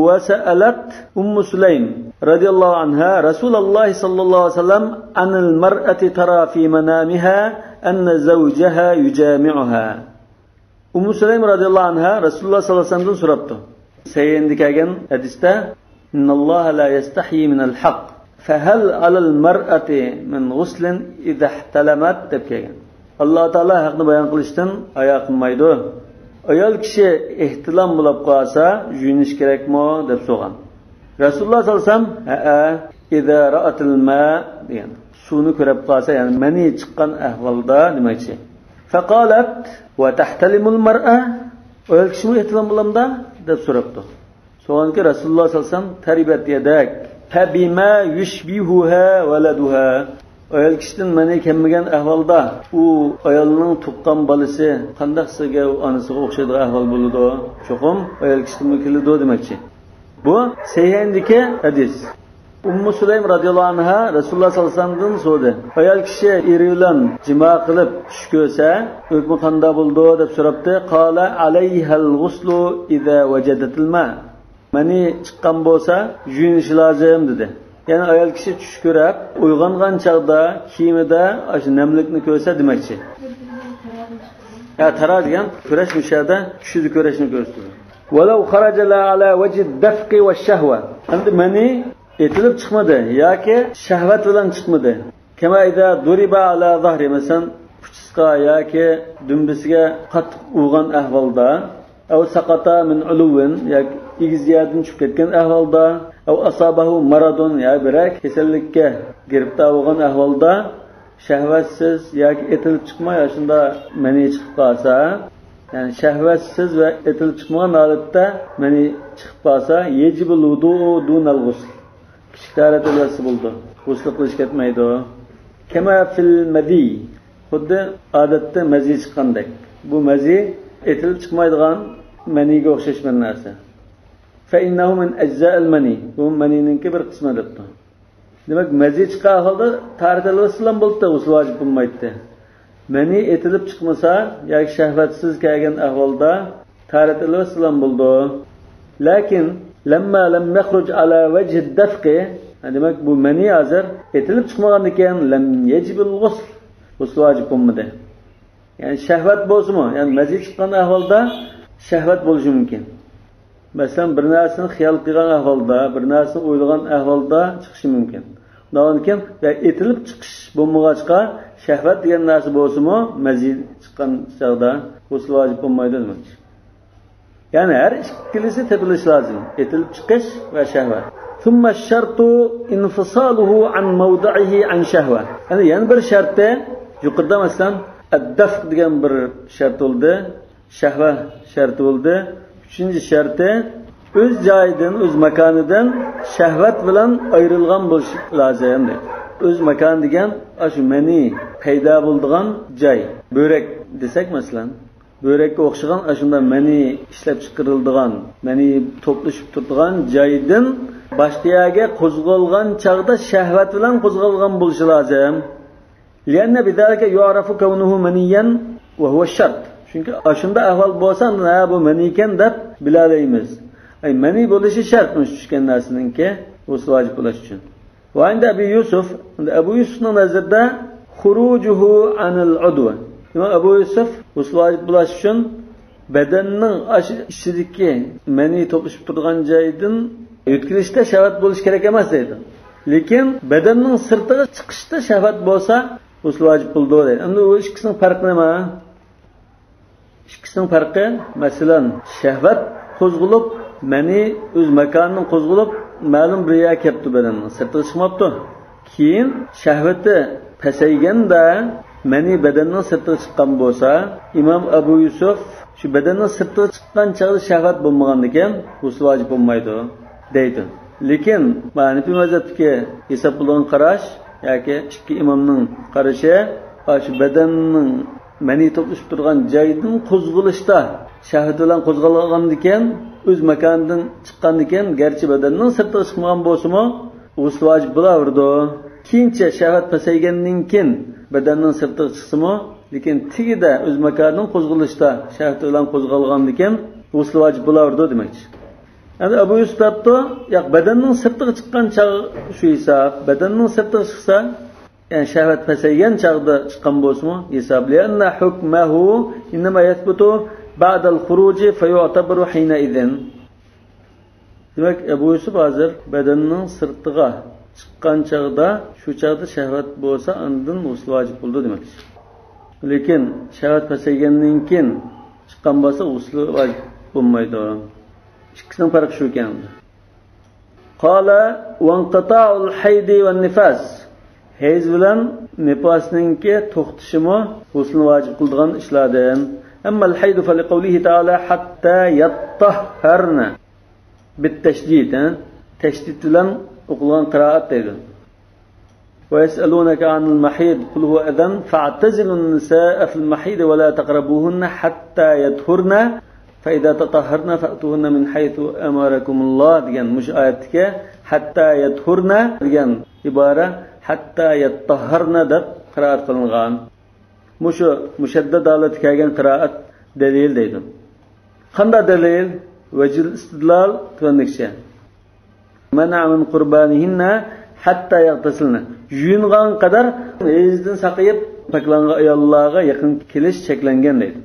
وسألت أم سليم رضي الله عنها رسول الله صلى الله عليه وسلم عن المرأة ترى في منامها أن زوجها يجامعها. ئۇممۇ سۇلەيم رەزىياللاھۇ ئەنھا رەسۇلۇللاھ سەللەللاھۇ ئەلەيھى ۋەسەللەمدىن سوراپتۇ. سەھىھەيندە كەلگەن ھەدىستە، إن الله لا يستحيي من الحق، فهل على المرأة من غسل إذا احتلمت دەپ كەلگەن. ئاللاھ تائالا ھەقنى بايان قىلىشتىن ھايا قىلمايدۇ. ئايال كىشى ئېھتىلام بولۇپ قالسا، يۇيۇنۇش كېرەكمۇ دەپ سورىغان. رەسۇلۇللاھ سەللەللاھۇ ئەلەيھى ۋەسەللەم، ھەئە، إذا رأت الماء دېگەن. سۇنى كۆرۈپ قالسا، يەنى مەنى چىققان ئەھۋالدا دېمەكچى. فقالت، وتحتلم المرأة؟ ئايال كىشىمۇ ئېھتىلام بولامدا؟ دەپ سوراپتۇ. سورىغانكى رەسۇلۇللاھ سەللەللاھۇ ئەلەيھى ۋەسەللەم، تربت يداك، فبما يشبهها ولدها؟ ئايال كىشىدىن مەنى كەلمىگەن ئەھۋالدا ئۇ ئايالنىڭ تۇغقان بالىسى قانداق سىزگە ئۇ ئانىسىغا ئوخشايدىغان ئەھۋال بولىدۇ؟ چوقۇم ئايال كىشىدىنمۇ كېلىدۇ دېمەكچى. بۇ سەھىھەيندىكى ھەدىس. ئۇممۇ سۇلەيم رەزىياللاھۇ ئەنھا رەسۇلۇللاھ سەللەللاھۇ ئەلەيھى ۋەسەللەمدىن سورىدى. ئايال كىشى ئېرى بىلەن جىما قىلىپ چۈش كۆرسە، ھۆكمى قانداق بولىدۇ دەپ سوراپتۇ. قال، عليها الغسل إذا وجدت الماء. مەنى چىققان بولسا، يۇيۇنۇشى لازىم دېدى. يەنى ئايال كىشى چۈش كۆرۈپ، ئويغانغان چاغدا كىيىمىدە ئاشۇ نەملىكنى كۆرسە دېمەكچى. يا تارا دېگەن كۆرۈش، مۇشۇ يەردە چۈشىدە كۆرۈشنى كۆرسىتىدۇ. ولو خرج لا على وجه الدفق والشهوة. ئەمدى مەنى ئېتىلىپ چىقمىدى ياكى شەھۋەت بىلەن چىقمىدى. كما إذا ضرب على ظهره، مەسىلەن، ئۇچىسىغا ياكى دۈمبىسىگە قاتتىق ئۇرغان ئەھۋالدا، أو سقط من علو، ياكى ئېگىز يەردىن چۈشۈپ كەتكەن ئەھۋالدا، أو أصابه مرض، يا بىرەر كېسەللىككە گىرىپتار بولغان ئەھۋالدا، شەھۋەتسىز ياكى ئېتىلىپ چىقماي ئاشۇنداق مەنى چىقىپ قالسا، يەنى شەھۋەتسىز ۋە ئېتىلىپ چىقمىغان ھالەتتە مەنى چىقىپ قالسا، يجب الوضوء دون الغسل. كىچىك تاھارەت ئەلۋەتسە بولىدۇ. غۇسلى قىلىش كەتمەيدۇ. كما في المذي. خۇددى ئادەتتە مەزى چىققاندەك. بۇ مەزى ئېتىلىپ چىقمايدىغان مەنىگە ئوخشاش بىر نەرسە. فإنه من أجزاء المني. بۇ مەنىنىڭكى بىر قىسمى دەپتۇ. دېمەك، مەزى چىققان ئەھۋالدا تاھارەت ئەلۋەتسىلەم بولدى، غۇسلى ۋاجىپ بولمايتتى. مەنى ئېتىلىپ چىقمىسا ياكى شەھۋەتسىز كەلگەن ئەھۋالدا تاھارەت ئېلىۋەتسىلەم بولىدۇ. لكن لما لم يخرج على وجه الدفق، دېمەك، بۇ مەنى ھازىر ئېتىلىپ چىقمىغاندىكىن، لم يجب الغسل، غۇسلى ۋاجىپ بولمىدى. يەنى شەھۋەت بولسىمۇ، يەنى مەزى چىققان ئەھۋالدا شەھۋەت بولۇشى مۇمكىن. مەسىلەن، بىر نەرسىنى خىيال قىلغان ئەھۋالدا، بىر نەرسىنى ئويلىغان ئەھۋالدا چىقىشى مۇمكىن. ئۇنداقتىن كېيىن، يا ئېتىلىپ چىقىش بولمىغاچقا، شەھۋەت دېگەن نەرسە بولسىمۇ، مەزى چىققان چاغدا غۇسلى ۋاجىپ بولمايدۇ دېمەكچى. يەنى ھەر ئىككىلىسى تېپىلىشى لازىم. ئېتىلىپ چىقىش ۋە شەھۋەت. ثم الشرط انفصاله عن موضعه عن شهوة. يەنى يەنە بىر شەرتى، يۇقىرىدا مەسىلەن، الدفق دېگەن بىر شەرت بولدى. شەھۋە شەرتى بولدى. ئۈچىنچى شەرتى، ئۆز جايىدىن، ئۆز ماكانىدىن شەھۋەت بىلەن ئايرىلغان بولۇشى لازىم، دەيدۇ. ئۆز ماكانى دېگەن ئاشۇ مەنى پەيدا بولىدىغان جاي. بۆرەك دېسەك، مەسىلەن، بۆرەككە ئوخشىغان ئاشۇنداق مەنى ئىشلەپ چىقىرىلىدىغان، مەنى توپلىشىپ تۇرىدىغان جايدىن باشقا يەرگە قوزغالغان چاغدا شەھۋەت بىلەن قوزغالغان بولۇشى لازىم. لأن بذلك يعرف كونه منيا وهو الشرط. چۈنكى ئاشۇنداق ئەھۋال بولسا، ئاندىن، ھە، بۇ مەنىيكەن دەپ بىلەلەيمىز. ئەي، مەنىي بولۇشى شەرت مۇشۇ چۈشكەن نەرسىنىڭكى غۇسلى ۋاجىپ بولۇش ئۈچۈن. وعند أبي يوسف، ئەبۇ يۈسۈفنىڭ نەزىرىدە خروجه عن العضو. دېمەك، ئەبۇ يۈسۈف غۇسلى ۋاجىپ بولۇش ئۈچۈن بەدەننىڭ ئاشۇ ئىچىدىكى مەنىي توپلىشىپ تۇرىدىغان جايدىن يۆتكىلىشتە شەھۋەت بولۇشى كېرەك ئەمەس دەيدۇ. لېكىن بەدەننىڭ سىرتىغا چىقىشتا شەھۋەت بولسا، غۇسلى ۋاجىپ بولىدۇ دەيدۇ. ئەمدى ئۇ ئىككىسىنىڭ پەرقى نېمە؟ ئىككىسىنىڭ پەرقى، مەسىلەن، شەھۋەت قوزغىلىپ، مەنىي ئۆز ماكانىدىن قوزغىلىپ، مەلۇم بىر يەرگە كەپتۇ، بەدەننىڭ سىرتىغا چىقماپتۇ. كېيىن شەھۋىتى پەسەيگەندە مەنىي بەدەننىڭ سىرتىغا چىققان بولسا، ئىمام ئەبۇ يۈسۈف شۇ بەدەننىڭ سىرتىغا چىققان چاغدا شەھۋەت بولمىغاندىكىن، غۇسلى ۋاجىپ بولمايدۇ دەيدۇ. لېكىن ھەنىفىي مەزھەپتىكى ھېساب بولغان قاراش ياكى ئىككى ئىمامنىڭ قارىشى، ئاشۇ بەدەننىڭ مەنىي توپلىشىپ تۇرغان جايدىن قوزغىلىشتا شەھۋەت بىلەن قوزغالغاندىكىن، ئۆز ماكانىدىن چىققاندىكىن، گەرچە بەدەننىڭ سىرتىغا چىقمىغان بولسىمۇ، غۇسلى ۋاجىپ بولاۋېرىدۇ. كېيىنچە شەھۋەت پەسەيگەندىن كېيىن بەدەننىڭ سىرتىغا چىقسىمۇ، لېكىن تېگىدە ئۆز ماكانىدىن قوزغىلىشتا شەھۋەت بىلەن قوزغالغاندىكىن، غۇسلى ۋاجىپ بولاۋېرىدۇ دېمەكچى. ئەمدى ئەبۇ يۈسۈپ دەپتۇ، ياق، بەدەننىڭ سىرتىغا چىققان چاغ شۇ ھېساب، بەدەننىڭ سىرتىغا چىقسا، يەنى شەھۋەت پەسەيگەن چاغدا چىققان بولسىمۇ ھېساب. لأن حكمه إنما يثبت بعد الخروج فيعتبر حينئذ. دېمەك، ئەبۇ يۈسۈپ ھازىر بەدەننىڭ سىرتىغا چىققان چاغدا، شۇ چاغدا شەھۋەت بولسا، ئاندىن غۇسلى ۋاجىپ بولىدۇ دېمەكچى. لېكىن شەھۋەت پەسەيگەندىن كېيىن چىققان بولسا، غۇسلى ۋاجىپ بولمايدۇ. ئىككىسىنىڭ پەرقى شۇكەن. قال: وانقطاع الحيض والنفاس. ھەيز بىلەن نىپاسنىڭكى توختىشىمۇ غۇسلىنى ۋاجىپ قىلىدىغان ئىشلاردىن. أما الحيض فلقوله تعالى: حتى يطهرن. بالتشديد، ھە؟ تەشدىد بىلەن ئوقۇلغان قىرائەت دەيدۇ. ويسألونك عن المحيض قل هو أذى فاعتزلوا النساء في المحيض ولا تقربوهن حتى يطهرن فإذا تطهرن فأتوهن من حيث أمركم الله دېگەن مۇشۇ ئايەتتىكى حتى يطهرن دېگەن ئىبارە حتى يطهرن دەپ قىرائەت قىلىنغان. مۇشۇ مۇشەددەت ھالەتتە كەلگەن قىرائەت دەلىل دەيدۇ. قانداق دەلىل؟ وجه الاستدلال تۆۋەندىكىچە. منع من قربانهن حتى يغتسلن. يۇيۇنغان قەدەر ھەيزدىن ساقىيىپ پاكلانغان ئاياللارغا يېقىن كېلىش چەكلەنگەن دەيدۇ.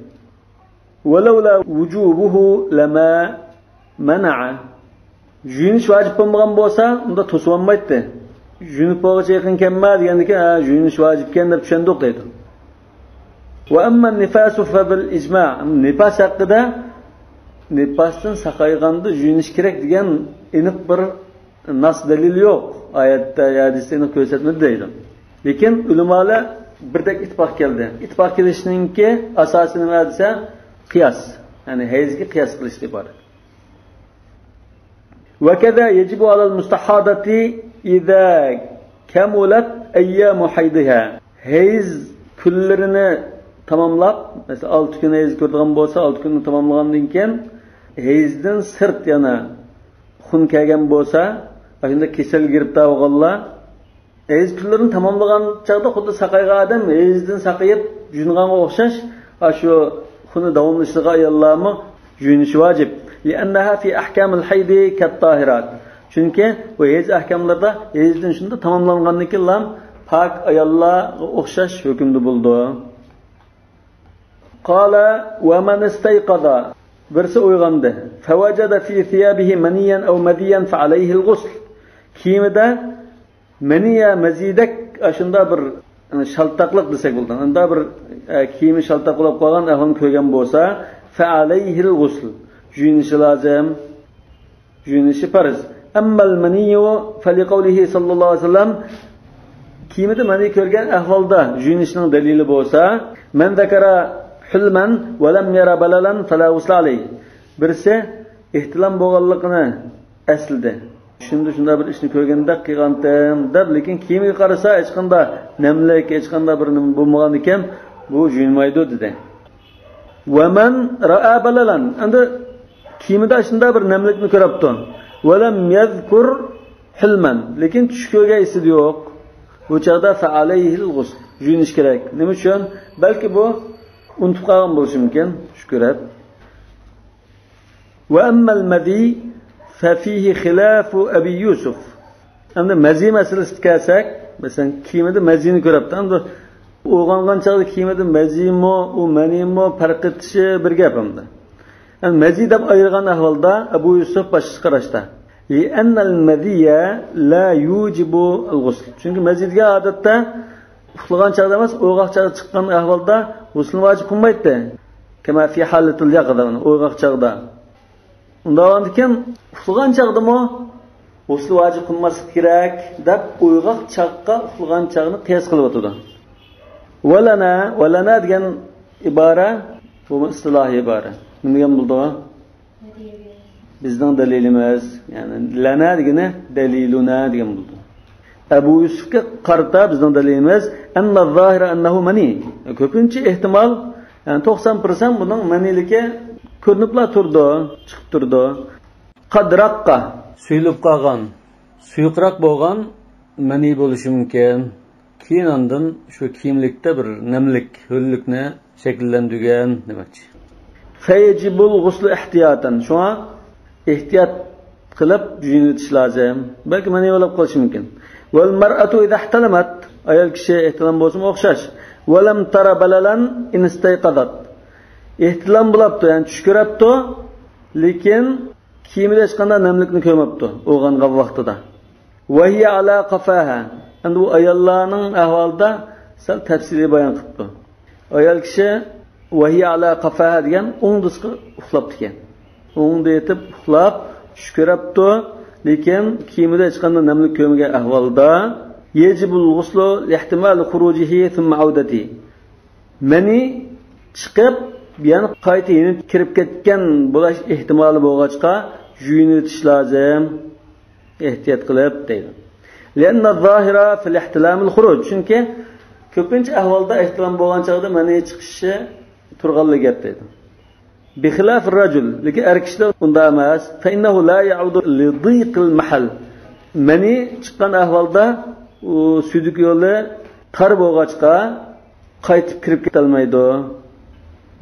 ولولا وجوبه لما منع. يۇيۇنۇش ۋاجىپ بولمىغان بولسا، ئۇندا توسۇۋالمايتتى. يۇيۇنۇپ بولغۇچە يېقىن كەلمە دېگەندىكىن، ھە، يۇيۇنۇش ۋاجىپكەن دەپ چۈشەندۇق دەيدۇ. وأما النفاس فبالإجماع. نىپاس ھەققىدە، نىپاستىن ساقايغاندا يۇيۇنۇش كېرەك دېگەن ئېنىق بىر ناس دەلىل يوق. ئايەتتە، ھەدىستە ئېنىق كۆرسەتمىدى دەيدۇ. لېكىن ئۆلىمالار بىردەك ئىتتىپاق كەلدى. ئىتتىپاق كېلىشنىڭكى ئاساسى نېمە دېسە، قىياس. يەنى ھەيزگە قىياس قىلىشتا ئىبارەت. وكذا يجب على المستحاضة إذا كملت أيام حيضها. ھەيز كۈنلىرىنى تاماملاپ، مەسىلەن، ئالتە كۈن ھەيز كۆرىدىغان بولسا، ئالتە كۈننى تاماملىغاندىن كېيىن، ھەيزدىن سىرت يەنە خۇن كەلگەن بولسا، ئاشۇنداق كېسەلگە گىرىپتار بولغانلار، ھەيز كۈنلىرىنى تاماملىغان چاغدا خۇددى ساقايغان ئادەم ھەيزدىن ساقىيىپ يۇيۇنغانغا ئوخشاش، ئاشۇ خۇنى داۋاملىشىدىغان ئاياللارمۇ يۇيۇنۇشى ۋاجىپ. لأنها في أحكام الحيض كالطاهرات. چۈنكى بۇ ھەيز ئەھكاملىرىدا ھەيزدىن شۇنداق تاماملانغاندىن كېيىنلا پاك ئاياللارغا ئوخشاش ھۆكۈمدە بولىدۇ. قال ومن استيقظ. بىرسى ئويغاندى. فوجد في ثيابه منيا أو مذيا فعليه الغسل. كىيىمىدە مەنىي يا مەزىدەك، ئاشۇنداق بىر، يەنى شالتاقلىق دېسەك بولىدۇ. ئۇنداق بىر، ئە، كىيىمى شالتاق بولۇپ قالغان ئەھۋالنى كۆرگەن بولسا، فعليه الغسل. يۇيۇنۇشى لازىم. يۇيۇنۇشى پەرز. أما المني فلقوله صلى الله عليه وسلم، كىيىمىدە مەنىي كۆرگەن ئەھۋالدا يۇيۇنۇشنىڭ دەلىلى بولسا، من ذكر حلما ولم ير بللا فلا غسل عليه. بىرسى ئېھتىلام بولغانلىقىنى ئەسلىدە، چۈشىدە شۇنداق بىر ئىشنى كۆرگەندەك قىلغانتىم دەپ، لېكىن كىيىمىگە قارىسا، ھېچقانداق نەملىك، ھېچقانداق بىر نېمە بولمىغان ئىكەن، بۇ يۇيۇنمايدۇ دېدى. ومن رأى بللا، ئەمدى كىيىمىدە شۇنداق بىر نەملىكنى كۆرۈپتۇ. ولم يذكر حلما، لېكىن چۈش كۆرگەن ئېسىدە يوق. بۇ چاغدا فعليه الغسل، يۇيۇنۇش كېرەك. نېمە ئۈچۈن؟ بەلكى بۇ ئۇنتۇپ قالغان بولۇشى مۇمكىن، چۈش كۆرۈپ. وأما المذي ففيه خلاف أبي يوسف. ئەمدى مەزى مەسىلىسىگە كەلسەك، مەسىلەن، كىيىمىدە مەزىنى كۆرۈپتۇ. ئەمدى ئويغانغان چاغدا كىيىمىدە مەزىمۇ، ئۇ مەنىمۇ پەرق ئېتىشى بىر گەپ ئەمدى. يەنى مەزى دەپ ئايرىغان ئەھۋالدا ئەبۇ يۈسۈف باشقىچە قاراشتا. لأن المذي لا يوجب الغسل. چۈنكى مەزى دېگەن ئادەتتە ئۇخلىغان چاغدا ئەمەس، ئويغاق چاغدا چىققان ئەھۋالدا غۇسلنى ۋاجىپ قىلمايتتى. كما في حالة اليقظة، ئويغاق چاغدا. ئۇنداق بولغاندىكىن، ئۇخلىغان چاغدىمۇ غۇسلى ۋاجىپ قىلماسلىق كېرەك دەپ، ئويغاق چاغقا ئۇخلىغان چاغنى قىياس قىلىۋاتىدۇ. ولنا، ولنا دېگەن ئىبارە، بۇمۇ ئىستىلاھىي ئىبارە. نېمە دېگەن بولىدۇ؟ بىزنىڭ دەلىلىمىز. يەنى لنا دېگىنى دەلىلۇنا دېگەن بولىدۇ. ئەبۇ يۈسۈفكە قارىتا بىزنىڭ دەلىلىمىز، أن الظاهر أنه مني. كۆپىنچە ئېھتىمال، يەنى توقسان پىرسەنت بۇنىڭ مەنىيلىكى كۆرۈنۈپلا تۇرىدۇ، چىقىپ تۇرىدۇ. قد رق. سۇيۇلۇپ قالغان، سۇيۇقراق بولغان مەنىي بولۇشى مۇمكىن. كېيىن ئاندىن شۇ كىيىملىكتە بىر نەملىك، ھۆللۈكنى شەكىللەندۈرگەن دېمەكچى. فيجب الغسل احتياطا. شۇڭا ئېھتىيات قىلىپ يۇيۇنۇۋېتىش لازىم. بەلكى مەنىي بولۇپ قېلىشى مۇمكىن. والمرأة إذا احتلمت. ئايال كىشى ئېھتىلام بولسىمۇ ئوخشاش. ولم تر بللا إن استيقظت. ئېھتىلام بولاپتۇ، يەنى چۈش كۆرۈپتۇ، لېكىن كىيىمىدە ھېچقانداق نەملىكنى كۆرمەپتۇ ئويغانغان ۋاقتىدا. وهي على قفاها. ئەمدى بۇ ئاياللارنىڭ ئەھۋالىدا سەل تەپسىلىي بايان قىلىپتۇ. ئايال كىشى وهي على قفاها دېگەن ئوڭدىسىغا ئۇخلاپتىكەن. ئوڭدا يېتىپ ئۇخلاپ، چۈش كۆرۈپتۇ، لېكىن كىيىمىدە ھېچقانداق نەملىك كۆرمىگەن ئەھۋالدا يجب الغسل لاحتمال خروجه ثم عودته. مەنى چىقىپ، يەنە قايتا يېنىپ كىرىپ كەتكەن بولاش ئېھتىمالى بولغاچقا، يۇيۇنۇۋېتىش لازىم. ئېھتىيات قىلىپ دەيدۇ. لأن الظاهر في الاحتلام الخروج. چۈنكى كۆپىنچە ئەھۋالدا ئېھتىلام بولغان چاغدا مەنى چىقىشى تۇرغانلا گەپ دەيدۇ. بخلاف الرجل، لېكىن ئەر كىشىدە ئۇنداق ئەمەس. فإنه لا يعود لضيق المحل. مەنى چىققان ئەھۋالدا ئۇ سۈيدۈك يولى تار بولغاچقا، قايتىپ كىرىپ كېتەلمەيدۇ.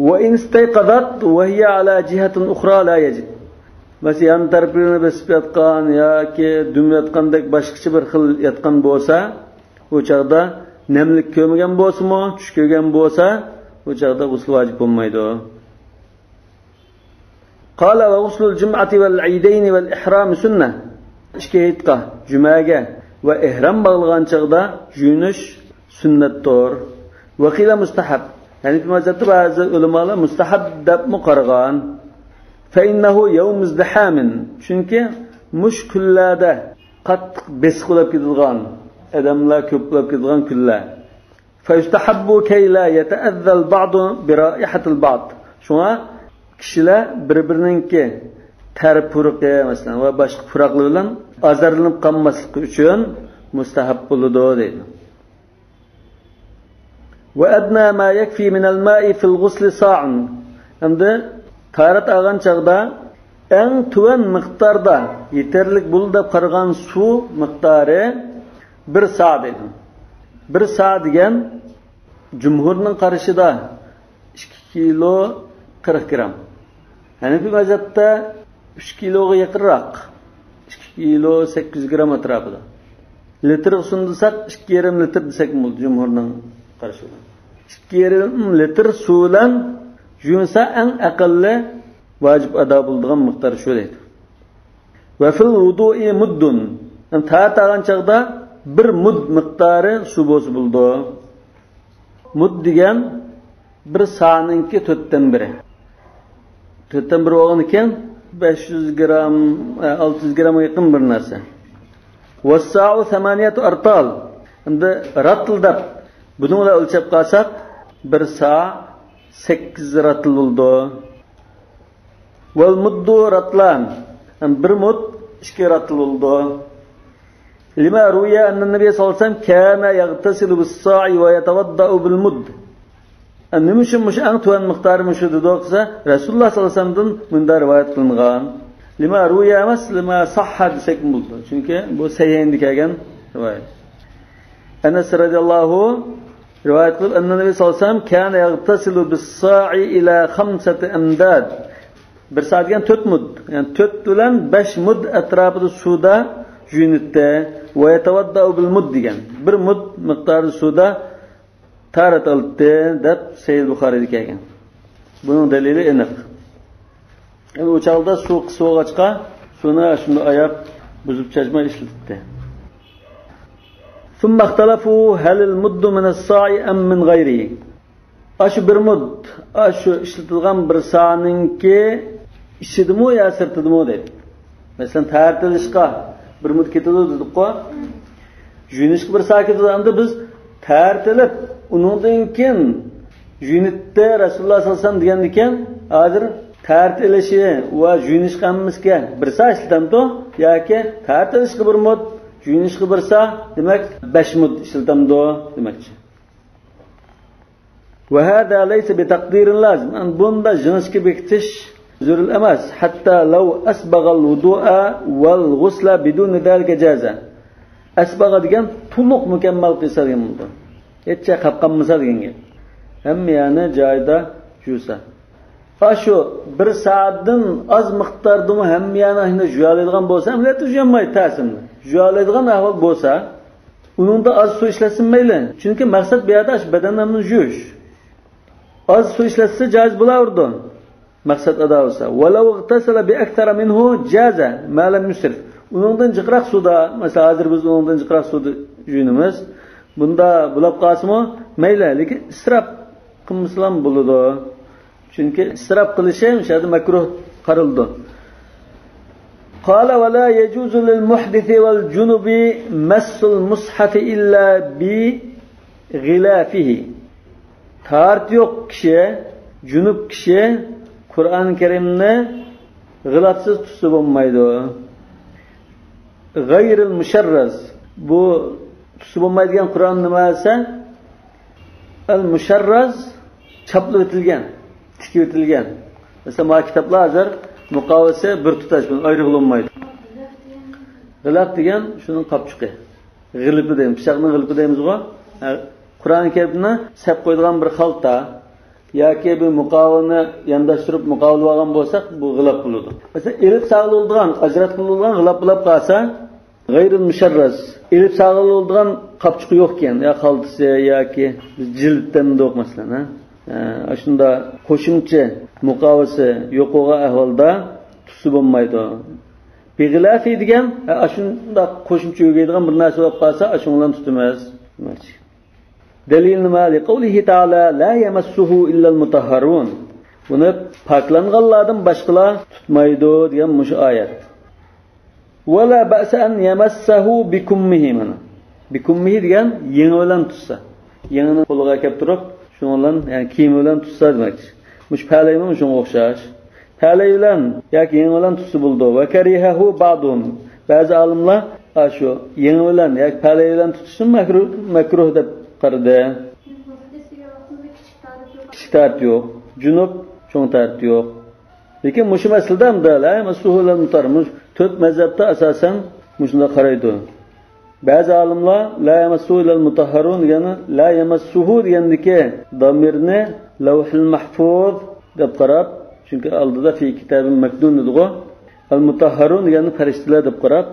وإن استيقظت وهي على جهة أخرى لا يجب. مەسىلەن، يان تەرىپىنى بېسىپ ياتقان ياكى دۈم ياتقاندەك باشقىچە بىر خىل ياتقان بولسا، ئۇ چاغدا نەملىك كۆرمىگەن بولسىمۇ، چۈش كۆرگەن بولسا، ئۇ چاغدا غۇسۇل ۋاجىپ بولمايدۇ. قال: وغسل الجمعة والعيدين والإحرام سنة. ئىككى ھېيتقا، جۈمەگە ۋە ئېھرام باغلىغان چاغدا يۇيۇنۇش سۈننەتتۇر. وقيل مستحب. ھەنىفىي مەزھەپتە بەزى ئۆلىمالار مۇستەھەب دەپمۇ قارىغان. فإنه يوم ازدحام. چۈنكى مۇشۇ كۈنلەردە قاتتىق بېسىق بولۇپ كېتىدىغان، ئادەملەر كۆپ بولۇپ كېتىدىغان كۈنلەر. فيستحب كي لا يتأذى البعض برائحة البعض. شۇڭا كىشىلەر بىر-بىرىنىڭكى تەر پۇرىقى، مەسىلەن، ۋە باشقا پۇراقلار بىلەن ئازارلىنىپ قالماسلىقى ئۈچۈن مۇستەھەب بولىدۇ، دەيدۇ. وأدنى ما يكفي من الماء في الغسل صاع. ئەمدى تاھارەت ئالغان چاغدا ئەڭ تۆۋەن مىقداردا يېتەرلىك بولىدۇ دەپ قارىغان سۇ مىقدارى بىر سا دەيدۇ. بىر سا دېگەن جۇمھۇرنىڭ قارىشىدا ئىككى كىلو قىرىق گرام. ھەنىفىي مەزھەپتە ئۈچ كىلوغا يېقىنراق، ئىككى كىلو سەككىز يۈز گرام ئەتراپىدا. لىتىرغا سۇنى دېسەك، ئىككى يېرىم لىتىر دېسەكمۇ بولىدۇ، جۇمھۇرنىڭ قارىشى بىلەن. ئىككى يېرىم لىتىر سۇ بىلەن يۇيۇنسا، ئەڭ ئەقەللى ۋاجىپ ئادا بولىدىغان مىقدار شۇ دەيدۇ. وفي الوضوء مد. يەنى تاھارەت ئالغان چاغدا بىر مۇد مىقدارى سۇ بولسا بولىدۇ. مۇد دېگەن بىر سانىڭكى تۆتتىن بىرى. تۆتتىن بىرى بولغاندىكىن، بەش يۈز گرام، ئە، ئالتە يۈز گرامغا يېقىن بىر نەرسە. والصاع ثمانية أرطال. ئەمدى راتل دەپ، بۇنىڭ بىلەن ئۆلچەپ قالساق، بىر سا سەككىز راتل بولىدۇ. والمد رطلان. يەنى بىر مۇد ئىككى راتل بولىدۇ. لما روي أن النبي صلى الله عليه وسلم كان يغتسل بالصاع ويتوضأ بالمد. نېمە ئۈچۈن مۇشۇ ئەڭ تۆۋەن مىقدارى مۇشۇ دېدۇق دېسە، رەسۇلۇللا ساللاللاھۇ ئەلەيھى ۋەسەللەمدىن مۇنداق رىۋايەت قىلىنغان. لما روي ئەمەس، لما صح دېسەكمۇ بولىدۇ. چۈنكى بۇ سەھىھىندە كەلگەن رىۋايەت. ئەنەس رەزىياللاھۇ رىۋايەت قىلىپ، أن النبي صلى الله عليه وسلم كان يغتسل بالصاع إلى خمسة أمداد. بىر سا دېگەن تۆت مۇد. يەنى تۆت بىلەن بەش مۇد ئەتراپىدا سۇدا يۇيۇناتتى. ويتوضأ بالمد دېگەن. بىر مۇد مىقداردا سۇدا تاھارەت ئالاتتى، دەپ سەھىھ بۇخارىيدا كەلگەن. بۇنىڭ دەلىلى ئېنىق. ئەمدى ئۇ چاغدا سۇ قىس بولغاچقا، سۇنى شۇنداق ئاياپ، بۇزۇپ چاچماي ئىشلىتەتتى. ثم اختلفوا هل المد من الصاع أم من غيره. ئاشۇ بىر مۇد، ئاشۇ ئىشلىتىلغان بىر سانىڭكى ئىچىدىمۇ يا سىرتىدىمۇ دەيدۇ. مەسىلەن، تەھارەت ئېلىشقا بىر مۇد كېتىدۇ دېدۇققۇ. يۇيۇنۇشقا بىر سا كېتىدۇ. ئەمدى بىز تەھارەت ئېلىپ، ئۇنىڭدىن كېيىن يۇيۇناتتى رەسۇلۇللا ساللاللاھۇ ئەلەيھى ۋەسەللەم دېگەندىكىن، ھازىر تەھارەت ئېلىشى ۋە يۇيۇنۇشقا ھەممىسىگە بىر سا ئىشلىتەمدۇ؟ ياكى تەھارەت ئېلىشقا بىر مۇد، يۇيۇنۇشقا بىر سا، دېمەك، بەش مۇد ئىشلىتەمدۇ دېمەكچى. وهذا ليس بتقدير لازم. يەنى بۇندا جىڭىشكە بېكىتىش زۆرۈر ئەمەس. حتى لو أسبغ الوضوء والغسل بدون ذلك جاز. ئەسبەغە دېگەن تولۇق مۇكەممەل قىلسا دېگەن بولىدۇ. ھېچ جاي قاپقالمىسا دېگەن گەپ. ھەممە يەرنى جايىدا جۇيسا. ئاشۇ بىر سائەتتىن ئاز مىقداردىمۇ ھەممە يەرنى ئاشۇنداق جۇيالايدىغان بولسا، ئەمەلىيەتتە جۇيالمايدۇ تەسىرىدە. جۇيالايدىغان ئەھۋال بولسا، ئۇنىڭدا ئاز سۇ ئىشلەتسىمۇ مەيلى. چۈنكى مەقسەت بۇ يەردە ئاشۇ بەدەن نەمنى جۇيۇش. ئاز سۇ ئىشلەتسە جايىز بولاۋېرىدۇ. مەقسەت ئادا بولسا. ولو اغتسل بأكثر منه جاز ما لم يسرف. ئۇنىڭدىن جىقراق سۇدا، مەسىلەن، ھازىر بىز ئۇنىڭدىن جىقراق سۇدا يۇيۇنىمىز. بۇندا بولاپ قالسىمۇ مەيلى، لېكىن ئىسراپ قىلمىسىلام بولىدۇ. چۈنكى ئىسراپ قىلىشى مۇشۇ يەردە مەكرۇھ قارىلىدۇ. قال: ولا يجوز للمحدث والجنب مس المصحف إلا بغلافه. تاھارىتى يوق كىشى، جۇنۇپ كىشى قۇرئان كەرىمنى غىلافسىز تۇتسا بولمايدۇ. غەيرىل مۇشەررەز. بۇ تۇتسا بولمايدىغان قۇرئان نېمە دېسە، ئەل مۇشەررەز، چاپلىۋېتىلگەن، تىكىۋېتىلگەن. مەسىلەن، مانا كىتابلار ھازىر مۇقاۋىسى بىر تۇتاش، بۇنى ئايرىغىلى بولمايدۇ. غىلاپ دېگەن شۇنىڭ قاپچۇقى. غىلىپى دەيمىز، پىچاقنىڭ غىلىپى دەيمىزغۇ. ھە، قۇرئان كەرىمنى سەپ قويىدىغان بىر خالتا. ياكى بىر مۇقاۋىلنى يانداشتۇرۇپ مۇقاۋىلە ئالغان بولساق، بۇ غىلاپ بولىدۇ. مەسىلەن، ئېلىپ ساغلىۋالىدىغان، ئاجراتقىلى بولىدىغان غىلاپ بولاپ قالسا، غەيرىل مۇشەررەس، ئېلىپ ساغلىۋالىدىغان قاپچۇقى يوقكەن، يا خالتىسى ياكى جىلىتتىن دوق، مەسىلەن، ھە؟ ئە، ئاشۇنداق قوشۇمچە مۇقاۋىسى يوق بولغان ئەھۋالدا تۇتسا بولمايدۇ. بىغىلافى دېگەن، ئە، ئاشۇنداق قوشۇمچە يۆگەيدىغان بىر نەرسە بولۇپ قالسا، ئاشۇنىڭ بىلەن تۇتىمىز. دەلىل نېمە؟ لقوله تعالى لا يمسه إلا المطهرون. بۇنى پاكلانغانلاردىن باشقىلار تۇتمايدۇ دېگەن مۇشۇ ئايەت. ولا بأس أن يمسه بكمه، مانا. بكمه دېگەن يېڭى بىلەن تۇتسا. يېڭىنى قولىغا كەپ تۇرۇپ، شۇنىڭ بىلەن، يەنى كىيىمى بىلەن تۇتسا دېمەكچى. مۇشۇ پەلەيمۇ شۇنىڭغا ئوخشاش. پەلەي بىلەن ياكى يېڭى بىلەن تۇتسا بولىدۇ. وكرهه بعضهم. بەزى ئالىملار، ئا، شۇ يېڭى بىلەن ياكى پەلەي بىلەن تۇتۇشنى مەكرۇ-، مەكرۇھ دەپ قارىدى. كىچىك تەرىپى يوق. جۇنۇپ، چوڭ تەرىپى يوق. لېكىن مۇشۇ مەسىلىدە ئەمدى لا يمسه إلا المطهرون. مۇشۇ تۆت مەزھەپتە ئاساسەن مۇشۇنداق قارايدۇ. بەزى ئالىملار لا يمسه إلا المطهرون دېگەننى، لا يمسه دېگەندىكى دامىرنى لەۋھىل مەھفۇز دەپ قاراپ، چۈنكى ئالدىدا في كتاب مكنون دېدىغۇ، ئەل مۇتەھھەرۇن دېگەننى پەرىشتىلەر دەپ قاراپ،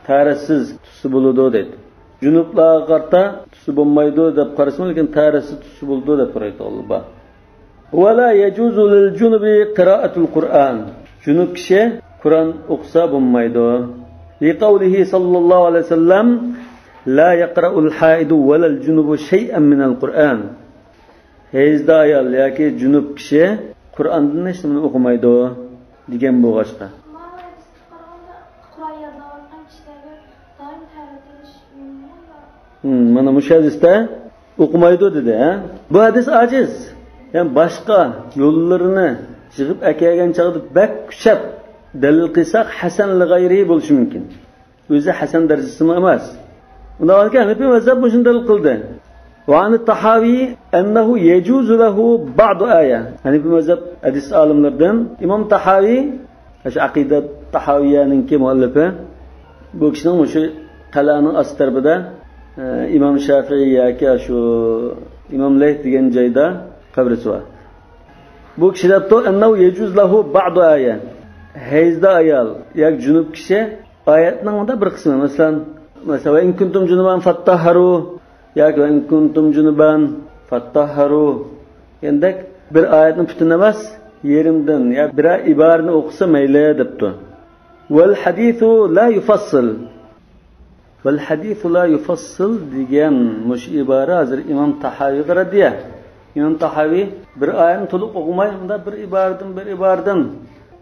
تەھارەتسىز تۇتسا بولىدۇ دەيدۇ. جۇنۇپلارغا قارىتا تۇتسا بولمايدۇ دەپ قارىسىمۇ، لېكىن تەھارەتسىز تۇتسا بولىدۇ دەپ قارايدىغانلار بار. ولا يجوز للجنب قراءة القرآن. جۇنۇپ كىشى قۇرئان ئوقۇسا بولمايدۇ. لقوله صلى الله عليه وسلم: لا يقرأ الحائض ولا الجنب شيئا من القرآن. ھەيزدە ئايال ياكى جۇنۇپ كىشى قۇرئاندىن ھېچنېمىنى ئوقۇمايدۇ دېگەن بولغاچقا. مانا ھەدىسكە قارىغاندا، قۇرئان يادلاۋاتقان كىشىلەرگە دائىم تەھارەت ئېلىش مەمنۇ يا؟ ھىم، مانا مۇشۇ ھەدىستە ئوقۇمايدۇ دېدى، ھە؟ بۇ ھەدىس ئاجىز. يەنى باشقا يوللىرىنى يىغىپ ئەكەلگەن چاغدا بەك كۈچەپ دەلىل قىلساق، ھەسەن لىغەيرىھى بولۇشى مۇمكىن. ئۆزى ھەسەن دەرىجىسىمۇ ئەمەس. ئۇنداق ئىكەن، ھەنىفىي مەزھەپ مۇشۇنى دەلىل قىلدى. وعن الطحاوي أنه يجوز له بعض آية. ھەنىفىي مەزھەپ ھەدىس ئالىملىرىدىن ئىمام تاھاۋى، ئاشۇ ئەقىدە تاھاۋىيەنىڭكى مۇئەللىپى. بۇ كىشىنىڭ مۇشۇ قەلئەنىڭ ئاستى تەرىپىدە، ئە، ئىمام شافىئىي ياكى شۇ ئىمام لەيس دېگەن جايدا قەبرىسى بار. بۇ كىشى دەپتۇ، أنه يجوز له بعض آية. ھەيزدە ئايال ياكى جۇنۇپ كىشى ئايەتنىڭ مۇنداق بىر قىسمى، مەسىلەن، مەسىلەن، وإن كنتم جنبا فاطهروا ياكى وإن كنتم جنبا فاطهروا دېگەندەك بىر ئايەتنىڭ پۈتۈن ئەمەس، يېرىمدىن يا بىرەر ئىبارىنى ئوقۇسا مەيلى دەپتۇ. والحديث لا يفصل. والحديث لا يفصل دېگەن مۇشۇ ئىبارە ھازىر ئىمام تاھاۋىغا رەددىيە. ئىمام تاھاۋى بىر ئايەتنى تولۇق ئوقۇماي، مۇنداق بىر ئىبارىدىن، بىر ئىبارىدىن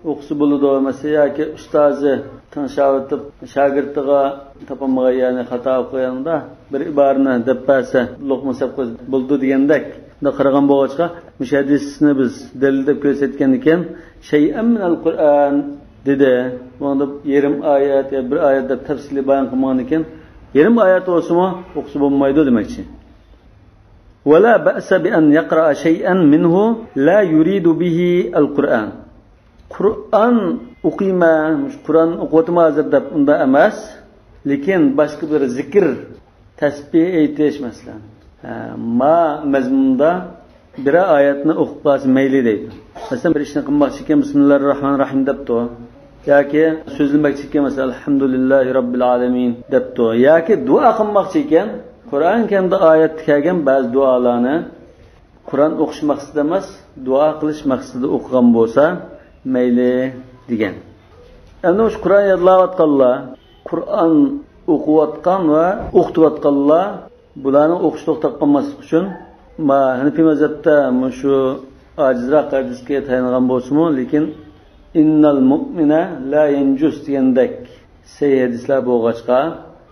ئوقۇسا بولىدۇ. مەسىلەن، ياكى ئۇستازى تىڭشاۋېتىپ، شاگىرتىغا تاپالمىغان يەرنى خاتا ئوقۇغاندا بىر ئىبارىنى دەپ بەرسە، لوقما سەپ قويسا بولىدۇ دېگەندەك. بۇنداق قارىغان بولغاچقا، مۇشۇ ھەدىسنى بىز دەلىل دەپ كۆرسەتكەندىكىن، شەيئەن مىنەل قۇرئان دېدى. بۇنىڭدا يېرىم ئايەت يا بىر ئايەت دەپ تەپسىلىي بايان قىلمىغاندىكىن، يېرىم ئايەت بولسىمۇ ئوقۇسا بولمايدۇ دېمەكچى. ولا بأس بأن يقرأ شيئا منه لا يريد به القرآن. قۇرئان ئوقۇيمەن، قۇرئان ئوقۇۋاتىمەن ھازىر دەپ ئۇنداق ئەمەس، لېكىن باشقا بىر زىكىر، تەسبىھ ئېيتىش، مەسىلەن، ھە، ما مەزمۇندا بىرەر ئايەتنى ئوقۇپ قالسا مەيلى دەيدۇ. مەسىلەن، بىر ئىشنى قىلماقچى ئىكەن، بىسمىللاھىرراھمانىرراھىم دەپتۇ. ياكى سۆزلىمەكچى ئىكەن، مەسىلەن، ئەلھەمدۇلىللاھى رەببىل ئالەمىن دەپتۇ. ياكى دۇئا قىلماقچى ئىكەن، قۇرئان كەرىمدە ئايەتتە كەلگەن بەزى دۇئالارنى قۇرئان ئوقۇش مەقسىتى ئەمەس، دۇئا قىلىش مەقسىتىدە ئوقۇغان بولسا مەيلى دېگەن. ئەمدى مۇشۇ قۇرئان يادلاۋاتقانلار، قۇرئان ئوقۇۋاتقان ۋە ئوقۇتۇۋاتقانلار، بۇلارنىڭ ئوقۇشى توختاپ قالماسلىقى ئۈچۈن، ما، ھەنىفىي مەزھەپتە مۇشۇ ئاجىزراق ھەدىسكە تايانغان بولسىمۇ، لېكىن، إن المؤمن لا ينجس دېگەندەك سەھىھ ھەدىسلەر بولغاچقا،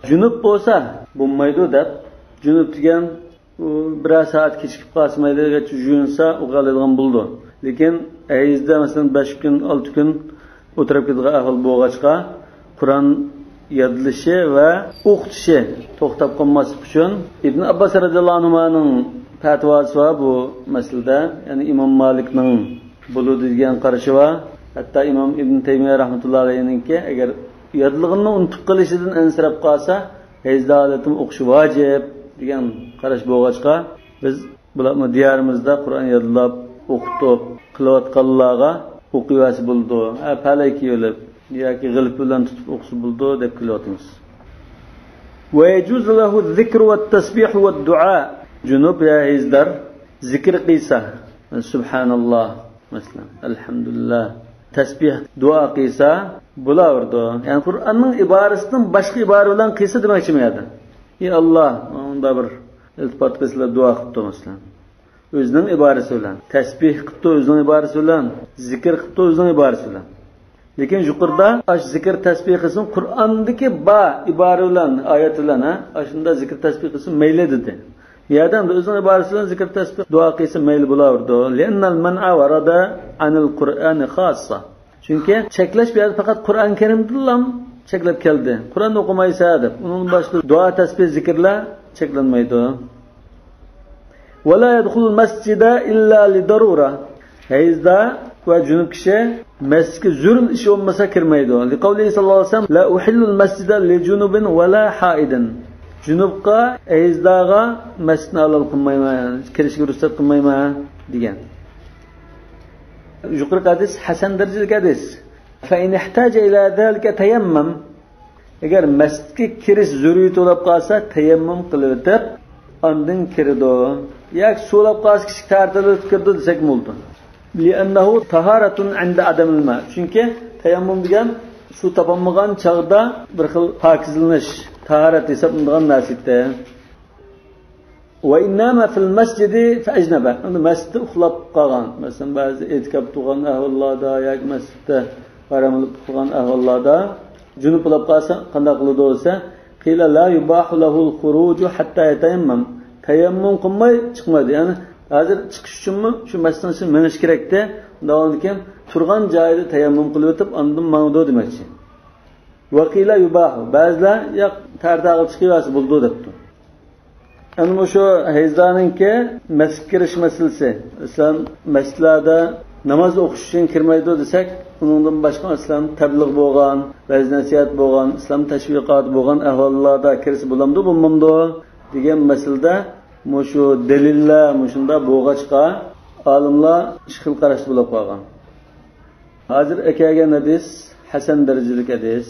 جۇنۇپ بولسا بولمايدۇ دەپ، جۇنۇپ دېگەن ئۇ بىرەر سائەت كېچىكىپ قالسا مەيلى، ئەگەرچە يۇيۇنسا ئوقۇيالايدىغان بولىدۇ. لېكىن ھەيزدە، مەسىلەن، بەش كۈن، ئالتە كۈن ئولتۇرۇپ كېتىدىغان ئەھۋال بولغاچقا، قۇرئان يادلىشى ۋە ئوقۇتۇشى توختاپ قالماسلىق ئۈچۈن، ئىبن ئابباس رەزىياللاھۇ ئەنھۇمانىڭ پەتىۋاسى بار بۇ مەسىلىدە، يەنى ئىمام مالىكنىڭ بولىدۇ دېگەن قارىشى بار. ھەتتا ئىمام ئىبن تەيمىيە رەھمەتۇللاھى ئەلەيھىنىڭكى، ئەگەر يادلىغىنىنى ئۇنتۇپ قېلىشىدىن ئەنسىرەپ قالسا، ھەيزدە ھالەتتىمۇ ئوقۇشى ۋاجىپ دېگەن قاراش بولغاچقا، بىز بۇلارمۇ دىيارىمىزدا قۇرئان يادلاپ ئوقۇتۇپ قىلىۋاتقانلارغا ئوقۇۋەرسە بولىدۇ. ھە، پەلەي كىيىۋېلىپ ياكى غىلىپە بىلەن تۇتۇپ ئوقۇسا بولىدۇ دەپ كېلىۋاتىمىز. ويجوز له الذكر والتسبيح والدعاء. جۇنۇپ يا ھەيزدار زىكىر قىلسا، سۇبھاناللا، مەسىلەن، ئەلھەمدۇلىللا، تەسبىھ، دۇئا قىلسا بولاۋېرىدۇ. يەنى قۇرئاننىڭ ئىبارىسىدىن باشقا ئىبارە بىلەن قىلسا دېمەكچىمەن يەردە. ئى ئاللا، ماڭا مۇنداق بىر ئىلتىپات قىلسىلا، دۇئا قىپتۇ، مەسىلەن. ئۆزىنىڭ ئىبارىسى بىلەن، تەسبىھ قىپتۇ ئۆزىنىڭ ئىبارىسى بىلەن، زىكىر قىپتۇ ئۆزىنىڭ ئىبارىسى بىلەن. لېكىن يۇقىرىدا ئاش زىكىر تەسبىھ قىلسۇن، قۇرئاندىكى بار ئىبارە بىلەن، ئايەت بىلەن، ھە، ئاشۇنداق زىكىر تەسبىھ قىلسۇن مەيلى دېدى. بۇ يەردە ئەمدى ئۆزىنىڭ ئىبارىسى بىلەن زىكىر تەسبىھ، دۇئا قىلسا مەيلى بولاۋېرىدۇ. لأن المنع ورد عن القرآن خاصة. چۈنكى چەكلەش بۇ يەردە پەقەت قۇرئان كەرىمدىنلا چەكلەپ كەلدى. قۇرئان ئوقۇمايسەن دەپ. ئۇنىڭدىن باشقا دۇئا، تەسبىھ، زىكىرلەر چەكلەنمەيدۇ. ولا يدخل المسجد إلا لضرورة. ھەيزدار ۋە جۇنۇپ كىشى مەسچىتكە زۆرۈر ئىش بولمىسا كىرمەيدۇ. لقوله صلى الله عليه وسلم: لا أحل المسجد لجنب ولا حائض. جۇنۇپقا، ھەيزدارغا مەسچىتنى ھالال قىلمايمەن، كىرىشكە رۇخسەت قىلمايمەن دېگەن. يۇقىرىقى ھەدىس ھەسەن دەرىجىلىك ھەدىس. فإن احتاج إلى ذلك تيمم. ئەگەر مەسچىتكە كىرىش زۆرۈرىيىتى بولۇپ قالسا، تەيەممۇم قىلىۋېتىپ، ئاندىن كىرىدۇ. ياكى سۇ بولۇپ قالسا، كىچىك تارتىلىۋېتىپ كىرىدۇ دېسەك بولىدۇ. لأنه طهارة عند عدم الماء. چۈنكى تەيەممۇم دېگەن سۇ تاپالمىغان چاغدا بىر خىل پاكىزلىنىش، تاھارەت ھېسابلىنىدىغان نەرسە ئىدى. وإن نام في المسجد فأجنب. ئەمدى مەسچىتتە ئۇخلاپ قالغان، مەسىلەن، بەزى ئېتىكاپ تۇرغان ئەھۋاللاردا ياكى مەسچىتتە بايرام قىلىپ تۇرغان ئەھۋاللاردا جۇنۇپ بولۇپ قالسا قانداق قىلىدۇ دېسە، قيل لا يباح له الخروج حتى يتيمم. تەيەممۇم قىلماي چىقمايدۇ. يەنى ھازىر چىقىش ئۈچۈنمۇ شۇ مەسچىتنىڭ ئىچىدە مېڭىش كېرەكتى. ئۇنداق بولغاندىكىن تۇرغان جايىدا تەيەممۇم قىلىۋېتىپ ئاندىن ماڭىدۇ دېمەكچى. وقيل يباح. بەزىلەر ياق، تارتاغا چىقىۋەرسە بولىدۇ دەپتۇ. ئەنە مۇشۇ ھەيزدارنىڭكى مەسچىتكە كىرىش مەسىلىسى. مەسىلەن، مەسچىتلەردە ناماز ئوقۇش ئۈچۈن كىرمەيدۇ دېسەك، ئۇنىڭدىن باشقا، مەسىلەن، تەبلىغ بولغان، ۋەز-نەسىھەت بولغان، ئىسلام تەشۋىقاتى بولغان ئەھۋاللاردا كىرسە بولامدۇ، بولمامدۇ دېگەن مەسىلىدە مۇشۇ دەلىللەر مۇشۇنداق بولغاچقا، ئالىملار ئىككى خىل قاراشتا بولۇپ قالغان. ھازىر ئەكەلگەن ھەدىس ھەسەن دەرىجىلىك ھەدىس.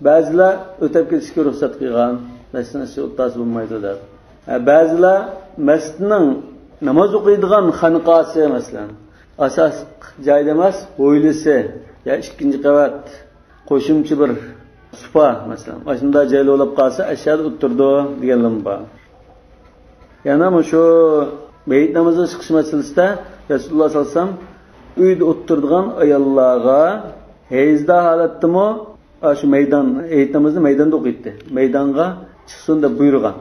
بەزىلەر ئۆتۈپ كېتىشكە رۇخسەت قىلغان، مەسچىتنىڭ ئىچىدە ئولتۇرسا بولمايدۇ دەپ. ھە، بەزىلەر مەسچىتنىڭ ناماز ئوقۇيدىغان خانىقاسى، مەسىلەن، ئاساسلىق جايدا ئەمەس، ھويلىسى يا ئىككىنچى قەۋەت، قوشۇمچە بىر سۇپا، مەسىلەن، ئاشۇنداق جايلار بولۇپ قالسا، ئەشەدە ئولتۇرىدۇ دېگەنلىرىمۇ بار. يەنە مۇشۇ مېيىت نامىزىغا چىقىش مەسىلىسىدە رەسۇلۇللاھ سەللەللاھۇ ئەلەيھى ۋەسەللەم ئۆيدە ئولتۇرىدىغان ئاياللارغا ھەيزدار ھالەتتىمۇ ئاشۇ مەيدان، مېيىت نامىزىنى مەيداندا ئوقۇيتتى. مەيدانغا چىقسۇن دەپ بۇيرۇغان.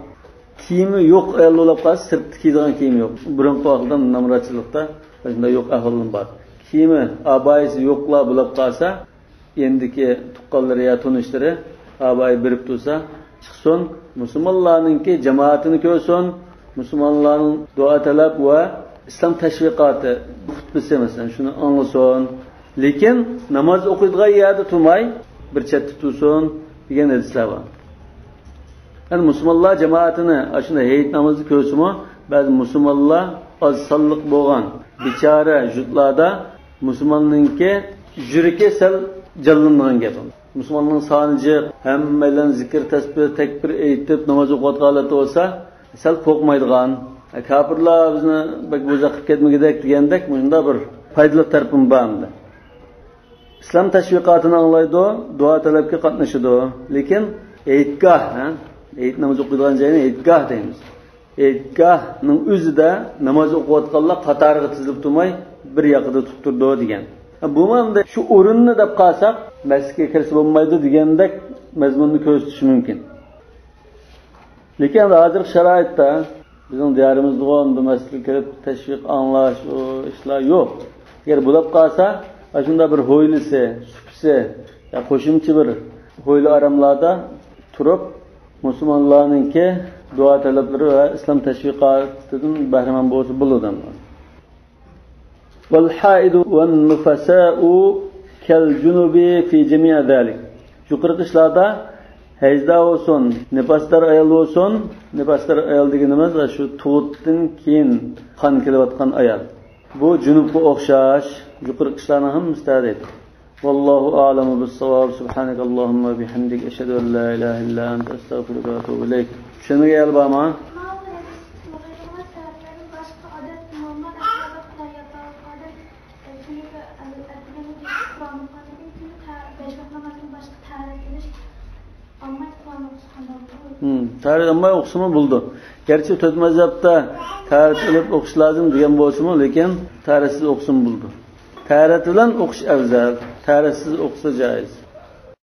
كىيىمى يوق ئايال بولۇپ قالسا، سىرتتا كىيىدىغان كىيىمى يوق. بۇرۇنقى ۋاقىتتا نامراتچىلىقتا شۇنداق يوق ئەھۋاللىرىمۇ بار. كىيىمى، ئابايىسى يوقلار بولۇپ قالسا، يېنىدىكى تۇغقانلىرى يا تونۇشلىرى ئابايا بېرىپ تۇرسا، چىقسۇن، مۇسۇلمانلارنىڭكى جامائىتىنى كۆرسۇن، مۇسۇلمانلارنىڭ دۇئا تەلەپ ۋە ئىسلام تەشۋىقاتى خۇتبىسى، مەسىلەن، شۇنى ئاڭلىسۇن. لېكىن ناماز ئوقۇيدىغان يەردە تۇرماي، بىر چەتتە تۇرسۇن دېگەن ھەدىسلەر بار. يەنى مۇسۇلمانلار جامائىتىنى ئاشۇنداق ھېيت نامىزىدا كۆرسىمۇ، بەزى مۇسۇلمانلار ئاز سانلىق بولغان بىچارە يۇرتلاردا مۇسۇلماننىڭكى يۈرىكى سەل جانلىنىدىغان گەپ. مۇسۇلماننىڭ سانى جىق، ھەممەيلەن زىكىر، تەسبىھ، تەكبىر ئېيتىپ ناماز ئوقۇۋاتقان ھالەتتە بولسا، سەل قورقمايدىغان، «ئە، كاپىرلار بىزنى بەك ئۇزاق قىلىپ كەتمىگۈدەك» دېگەندەك مۇشۇنداق بىر پايدىلىق تەرىپىمۇ بار ئەمدى. ئىسلام تەشۋىقاتىنى ئاڭلايدۇ، دۇئا تەلەپكە قاتنىشىدۇ. لېكىن ھېيتگاھ، ھە؟ ھېيت نامىزى ئوقۇيدىغان جاينى ھېيتگاھ دەيمىز. ھېيتگاھنىڭ ئۆزىدە ناماز ئوقۇۋاتقانلار قاتارغا تىزىلىپ تۇرماي، بىر ياقىدا تۇتتۇردى دېگەن. بۇمۇ ئەمدى شۇ ئورۇننى دەپ قالساق، مەسچىتكە كىرسە بولمايدۇ دېگەندەك مەزمۇننى كۆرسىتىشى مۇمكىن. لېكىن ھازىرقى شارائىتتا بىزنىڭ دىيارىمىزدىغۇ ئەمدى مەسچىتكە كىرىپ تەشۋىق ئاڭلاش، ئۇ ئىشلار يوق. ئەگەر بولۇپ قالسا، ئاشۇنداق بىر ھويلىسى، سۇپىسى يا قوشۇمچە بىر ھويلا ئاراملاردا تۇرۇپ، مۇسۇلمانلارنىڭكى دۇئا تەلەپلىرى ۋە ئىسلام تەشۋىقاتىدىن بەھرىمەن بولسا بولىدۇ. والحائض والنفساء كالجنب في جميع ذلك. يۇقىرىقى ئىشلاردا ھەيزدار بولسۇن، نىپاسدار ئايال بولسۇن، نىپاسدار ئايال دېگىنىمىز شۇ تۇغۇتتىن كېيىن قان كېلىۋاتقان ئايال. بۇ جۇنۇپقا ئوخشاش، يۇقىرىقى ئىشلارنىڭ ھەممىسى تەرەت. والله أعلم بالصواب. سبحانك اللهم وبحمدك، أشهد أن لا إله إلا أنت، أستغفرك وأتوب إليك. چۈشەنمىگەن يەر بارمۇ؟ ھىم، تەھارەت ئالماي ئوقۇسىمۇ بولىدۇ. گەرچە تۆت مەزھەپتە تەھارەت ئېلىپ ئوقۇش لازىم دېگەن بولسىمۇ، لېكىن تەھارەتسىز ئوقۇسىمۇ بولىدۇ. تەھارەت بىلەن ئوقۇش ئەۋزەل، تەھارەتسىز ئوقۇسا جائىز.